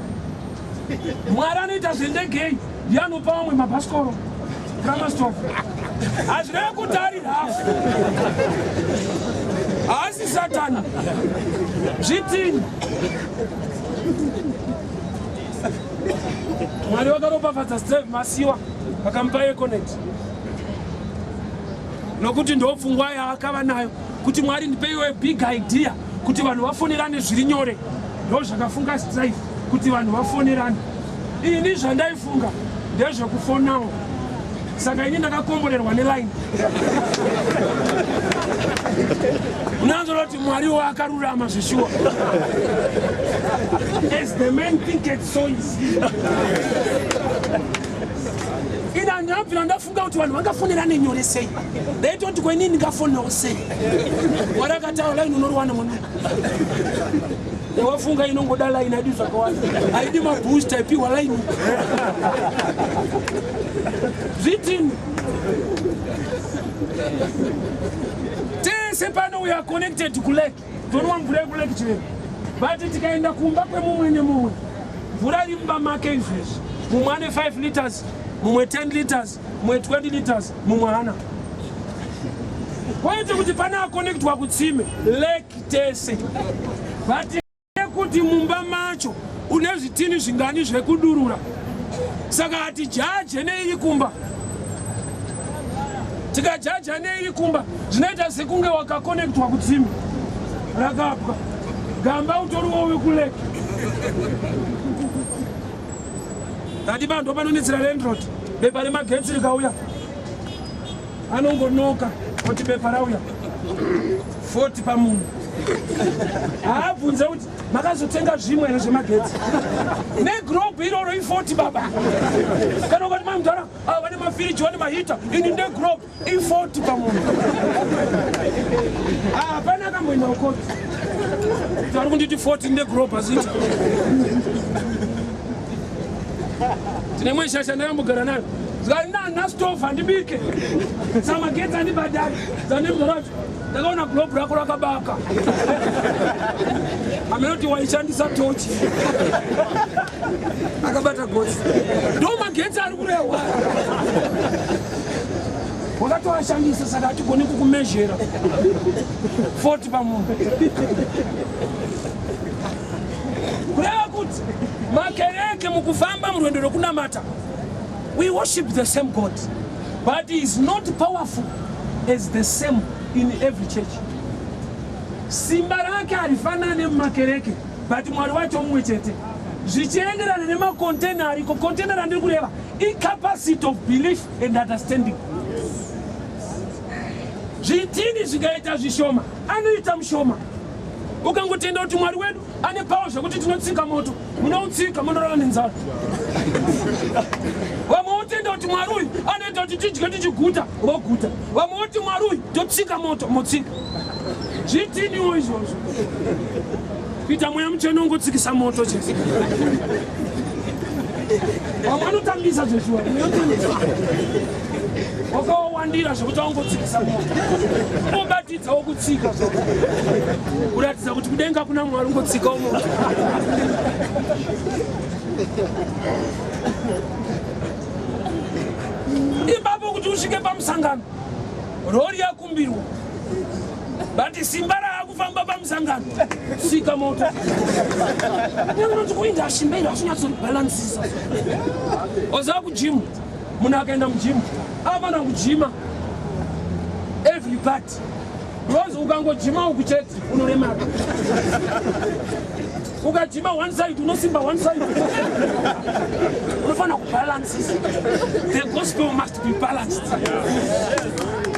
Speaker 1: Mwari anoita zvendege ndiye anopa vamwe mabhasikoro Ramastov. Hazvirevi kuti ari hafu, haasi Satani. Zvitini Mwari vakaropafadza Steve Masiwa vakamupa Econet nokuti ndopfungwa yaakava nayo kuti Mwari ndipeiwe big idea kuti vanhu vafonerane zviri nyore. Ndozvakafunga Strive kuti vanhu vafonerane. Ini zvandaifunga ndezvekufonawo, saka ini ndakakomborerwa neline. Unanzora kuti Mwari wakarurama zvishuwa. As the man thinketh so is he. Ini handinabvira ndafunga kuti vanhu vangafonerane nyore sei. Ndaitoti ko inini ndingafonewo sei. Mwari akataura line unoriwana mwana. Wafunga inongoda line haidi zvakawanda. Haidi mabooster ipiwa line. Zvitini. Tese pano we are connected kulake. Tonwa mvura yekulake chirema. But tikaenda kumba kwemumwe nemumwe mvura iri mumba make izvezvi mumwe ane 5 liters mumwe 10 liters mumwe 20 liters mumwe hana kwete kuti pane akonektwa kutsime lake tese but kuti mumba macho une zvitini zvingani zvekudurura saka hatijaje neiri kumba tikajaja neiri kumba zvinoita sekunge wakakonektwa kutsime rakapwa gamba utoriwo wekuleke tati vanhu panonetsera landlord bepa remagetsi rikauya anongonoka kuti bepa rauya 40 pamunhu haabvunze kuti makazotenga zvimwe here zvemagetsi negrobhu iroro i40 baba kana ukati mamudhara ah, vane mafiriji vane mahita ini negrobhu i40 pamunhu ah, hapana akamboenda kukoti vari kunditi 40 negrobhu asiti tine mwe shasha ndakambogara nayo zvikanzi stove handibike samagetsi handibhadhari zanemzaracho ndakaona globe rako rakabaka amenoti waishandisa tochi akabata gotsi ndo magetsi ari kurehwa wakatoashandisa saka hatigoni kukumezhera 40 pamunhu kureva kuti makereke mukufamba murwendo rwekunamata we worship the same god but he is not powerful as the same in every church simba rake harifanane mumakereke but mwari wacho mumwe chete zvichienderana nemakontena ariko kontena randiri kureva icapacity of belief and understanding zvitini zvikaita zvishoma anoita mushoma ukangotenda kuti mwari wedu ane pawa zvekuti tinotsika moto munoutsika munorara nenzara vamwe votenda kuti mwari uyu anoita kuti tidye tichiguta voguta vamwe voti mwari uyu totsika moto motsika zvitiniwo izvozvo kuita mweya mutsvene ungotsikisa moto chese vamwe vanotambisa zveshuwa wakawawandira zvekuti aungotsikisa moto unobatidzawo kutsika kuratidza kuti kudenga kuna mwari ungotsikawo moto ipapo kuti usvike pamusangano rori yakumbirwa but simba raakufamba pamusangano sika moto unoti kuinda simba iri asinyatsoribhalansisa oziva kujimu munhu akaenda mujimu anofanira kujima every part because ukangojima uku chete unoremara ukajima one side unosimba one side unofanira kubalansisa the gospel must be balanced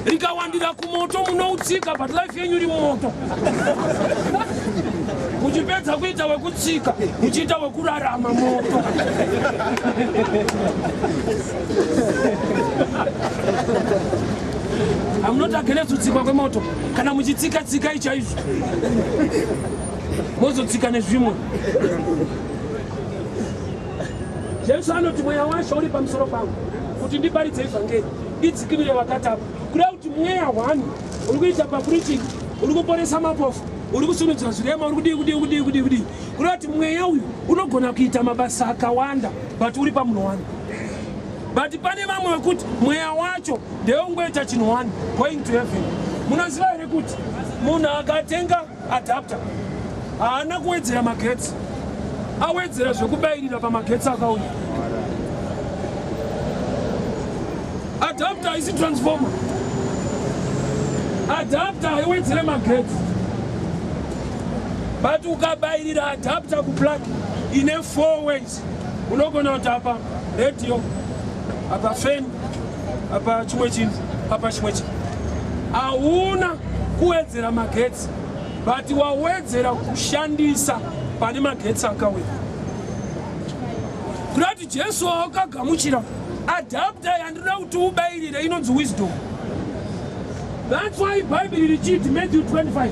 Speaker 1: rikawandira kumoto munoutsika but life yenyu iri mumoto muchipedza kuita wekutsika muchiita wekurarama moto I'm not against kutsikwa kwemoto kana muchitsika tsikai chaizvo mozotsika nezvimwe Jesu anoti mweya washe uri pamusoro pangu kuti ndiparidze evhangeri ndidzikinure vakatapwa kuda kuti mweya hwani uri kuita papreaching uri kuporesa mapofu uri kusunudzira zvirema uri kudii kudii kudii kudii kudii kuda kuti mweya uyu unogona kuita mabasa akawanda but uri pamunhu wani but pane vamwe vekuti mweya wacho ndeungoita chinhu wani going to heaven munoziva here kuti munhu akatenga adapter haana kuwedzera magetsi awedzera zvekubayirira pamagetsi akauya adapter haisi transformer adapter haiwedzere magetsi but ukabayirira adapter kuplug ine four ways unogona kuti apa radio apa fan apa chimwe chinhu apa chimwe chinhu hauna kuwedzera magetsi but wawedzera kushandisa pane magetsi akawira. Kuda kuti Jesu wawakagamuchira adapter yandinoda kuti ubayirire inonzi wisdom. That's why Bhaibheri richiti Matthew 25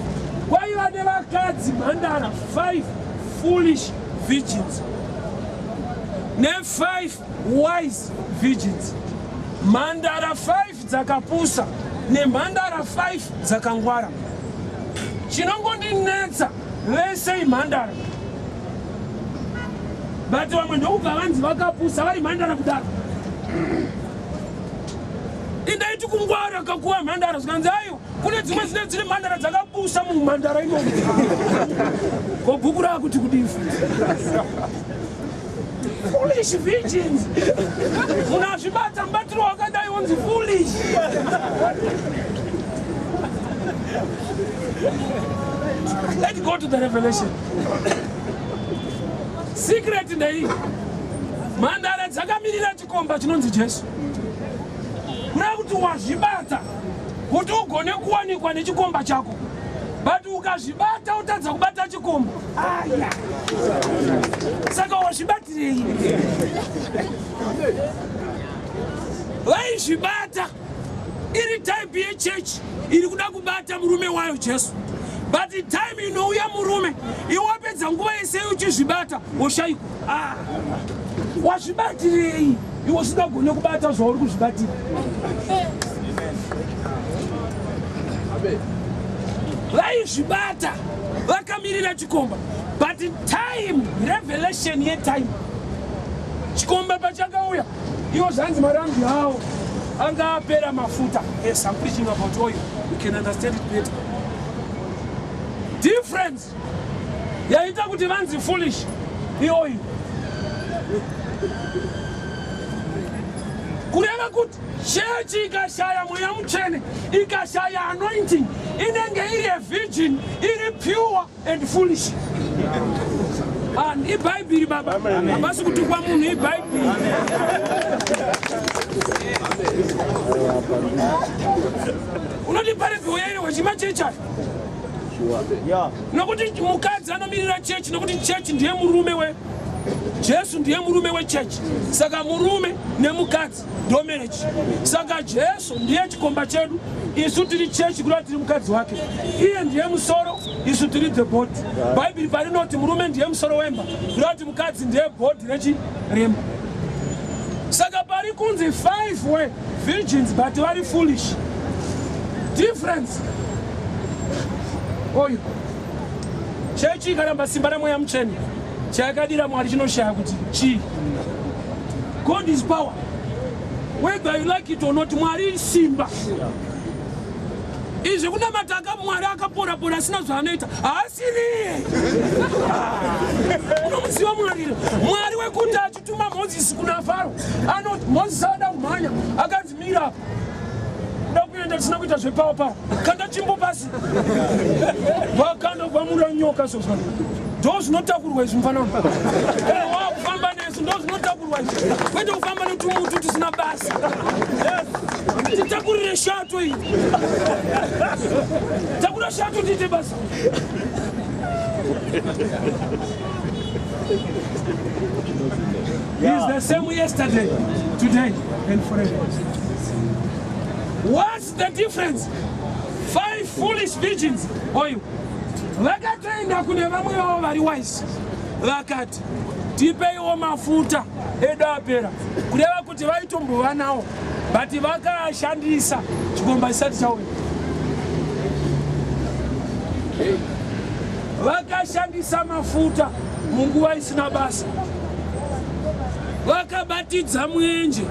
Speaker 1: kwaiva nevakadzi mhandara 5 foolish virgins ne5 wise virgins. Mhandara 5 dzakapusa nemhandara 5 dzakangwara. Chinongondinetsa vese imhandara but vamwe ndokubva vanzi vakapusa vari mhandara kudaro. Indaiti kungwara kakuwa mhandara zvikanzi ayo kune dzimwe dzine dziri mhandara dzakapusa mumhandara imomo. Ko bhuku rakuti kudii futi? Foolish virgins. Munhu azvibata mubatiro wakadai wonzi foolish. Let's go to the revelation. Secret ndei. Mhandara dzakamirira chikomba chinonzi Jesu. Kureva kuti wazvibata kuti ugone kuwanikwa nechikomba chako. But ukazvibata utadza kubata chikomba. Aya. Saka wazvibatirei? Vaizvibata iri type yechechi iri kuda kubata murume wayo Jesu. But time inouya murume iwe wapedza nguva yese uchizvibata woshaikwa. Ah. Wazvibatirei iwe usingagone kubata zvauri kuzvibatira? Vaizvibata vakamirira chikomba but time revelation yetime chikomba pachakauya iwo zvanzi marambi awo anga apera mafuta. Yes, I'm preaching about oil. You can understand it better. Difference yaita kuti vanzi foolish ioil. Kureva kuti chechi ikashaya mweya mutsvene, ikashaya anointing, inenge iri a virgin, iri pure and foolish. And ibhaibheri baba, hapasi kutukwa munhu, ibhaibheri. Unoti parebhi uya iri wechimachechi ayo. Nokuti mukadzi anomirira chechi, nokuti chechi ndiye murume we Jesu ndiye murume wechechi. Saka murume nemukadzi ndo marriage. Saka Jesu ndiye chikomba chedu, isu tiri chechi, kuda tiri mukadzi wake. Iye ndiye musoro, isu tiri the body. Bhaibheri parinoti murume ndiye musoro wemba, kuda kuti mukadzi ndiye body rechi remba. Saka pari kunzi 5 were virgins but vari foolish. Difference. Oyo. Chechi ikaramba simba ramweya mutsvene, chayakadira Mwari chinoshaya kuti chii. God is power. Whether you like it or not, Mwari simba. Izvi kunamata aka Mwari akapora pora asina zvaanoita haasiriye. Unomuziva Mwari? Mwari wekuti achituma Moses kuna Faro, anoti Moses ada kumhanya, akanzi mira apa. Kuda kuenda tisina kuita zvepawa pawa. Kanda chimbo pasi. Vakanda vamura nyoka sozvano. Ndo zvinotakurwa izvi mufana. Kana wakufamba nesu ndo zvinotakurwa izvi. Kwete kufamba netumutu tusina basa. Titakurire shato iyi. Takura shato tiite basa. He is the same yesterday, today, and forever. What's the difference? 5 foolish virgins. Oyo. Vakatoenda kune vamwe vavo vari wise. Vakati, tipeiwo mafuta edu apera. Kureva kuti vaitombova nawo, but vakaashandisa chikomba chisati chauya. Vakashandisa mafuta munguva isina basa. Vakabatidza mwenje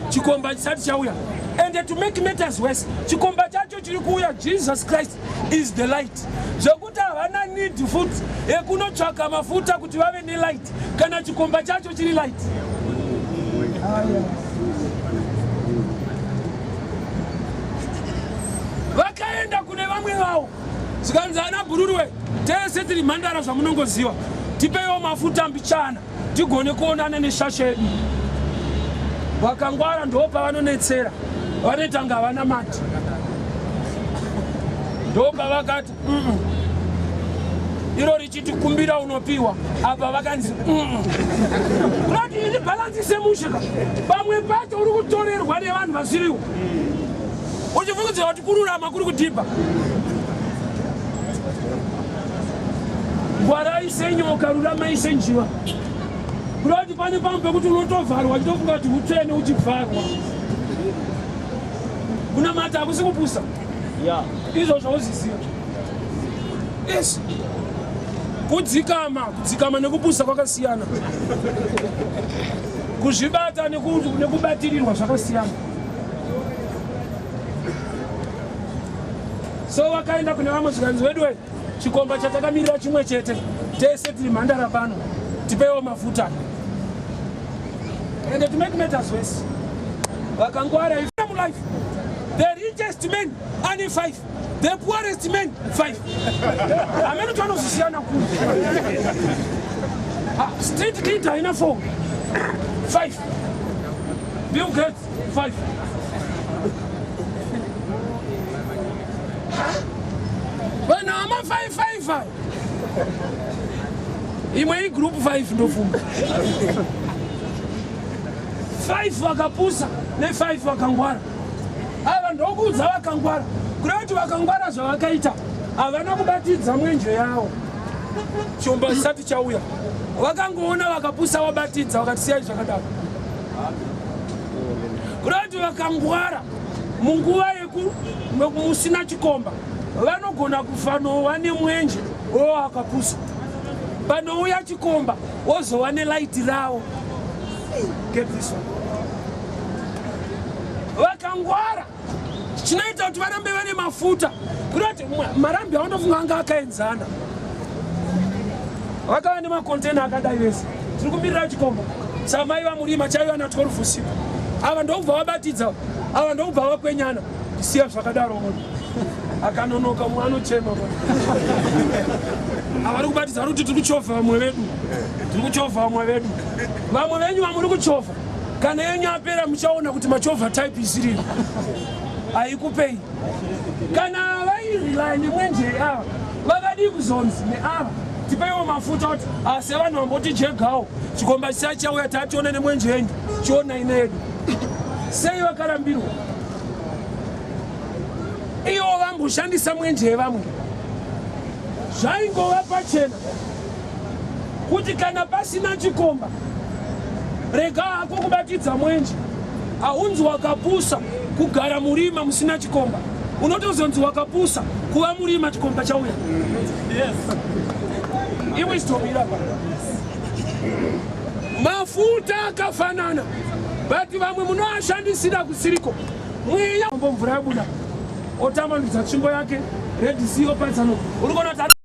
Speaker 1: chikomba chisati chauya. And to make matters worse, chikomba chacho chiri kuuya, Jesus Christ is the light. Zvekuti havana need futi yekunotsvaka mafuta kuti vave nelight kana chikomba chacho chiri light. Vakaenda kune vamwe vavo zvikanzi ana bhururuwe, tese tiri mhandara zvamunongoziva, tipeiwo mafuta mbichana tigone kuonana neshasha yedu. Vakangwara ndo pavanonetsera, vanoita nga havana mati. Ndopavakati Iro richiti kumbira unopiwa, apa vakanzi Kurati iri bhalansi semushe ka. Pamwe pacho uri kutorerwa nevanhu vasiriwo. Uchifungidzira kuti kururama kuri kudhibha. Ngwarai senyoka, ruramai senjiva. Kureva kuti pane pamwe pekuti unotovharwa uchitofunga kuti hutsvene uchivharwa. Kunamata hakusi kupusa. Izvozvo uziziva. Yes. Kudzikama, kudzikama nekupusa kwakasiyana. Kuzvibata nekubatirirwa zvakasiyana. So vakaenda kune vamwe zvikanzi weduwe chikomba chatakamirira chimwe chete tese tiri mhandara pano tipeiwo mafuta. And to make matters worse, vakangwara life the richest man ane 5 the poorest man 5 hameno tvanozosiyana ku ah, street kid haina 4 5 Bill Gates 5 vanhu ama 5 5 imwe igroup 5 ndofunga 5 vakapusa ne5 vakangwara. Ava ndokuudza vakangwara kureva kuti vakangwara zvavakaita havana kubatidza mwenje yawo chomba chisati chauya. Vakangoona vakapusa vabatidza vakati siyai zvakadaro. Kureva kuti vakangwara munguva yeku musina chikomba vanogona kufanova nemwenje wo akapusa. Panouya chikomba wozova nelight rawo. Get this one. Vakangwara chinoita kuti varambe vane mafuta kurati marambi aundofunga anga akaenzana vakava nemakontena akadai vese tiri kumirira chikomba samai vamurima chaiva na 12 usiku ava ndokubva vabatidza ava ndokubva vakwenyana siya zvakadaro akanonoka mumwe anochema avari kubatidza vari kuti tiri kuchovha vamwe vedu tiri kuchovha vamwe vedu vamwe venyu vamuri kuchovha kana yenyu apera muchaona kuti machovha type isiriyo haikupei kana vairely nemwenje ava vakadii kuzonzi neava tipeiwo mafuta kuti asi vanhu vamboti jegawo chikomba chisa chauya tatione nemwenje yenyu chionai neyedu sei vakarambirwa ivo vamboshandisa mwenje yevamwe zvaingova pachena kuti kana pasina chikomba rega hako kubatidza mwenje haunzi wakapusa kugara murima musina chikomba unotozonzi wakapusa kuva murima chikomba chauya yes. Iwisdom irapa mafuta akafanana but vamwe munoashandisira kusiriko mweya mvura yabuda otambanudza tsvimbo yake red sea opatsanuka uri kuona kuti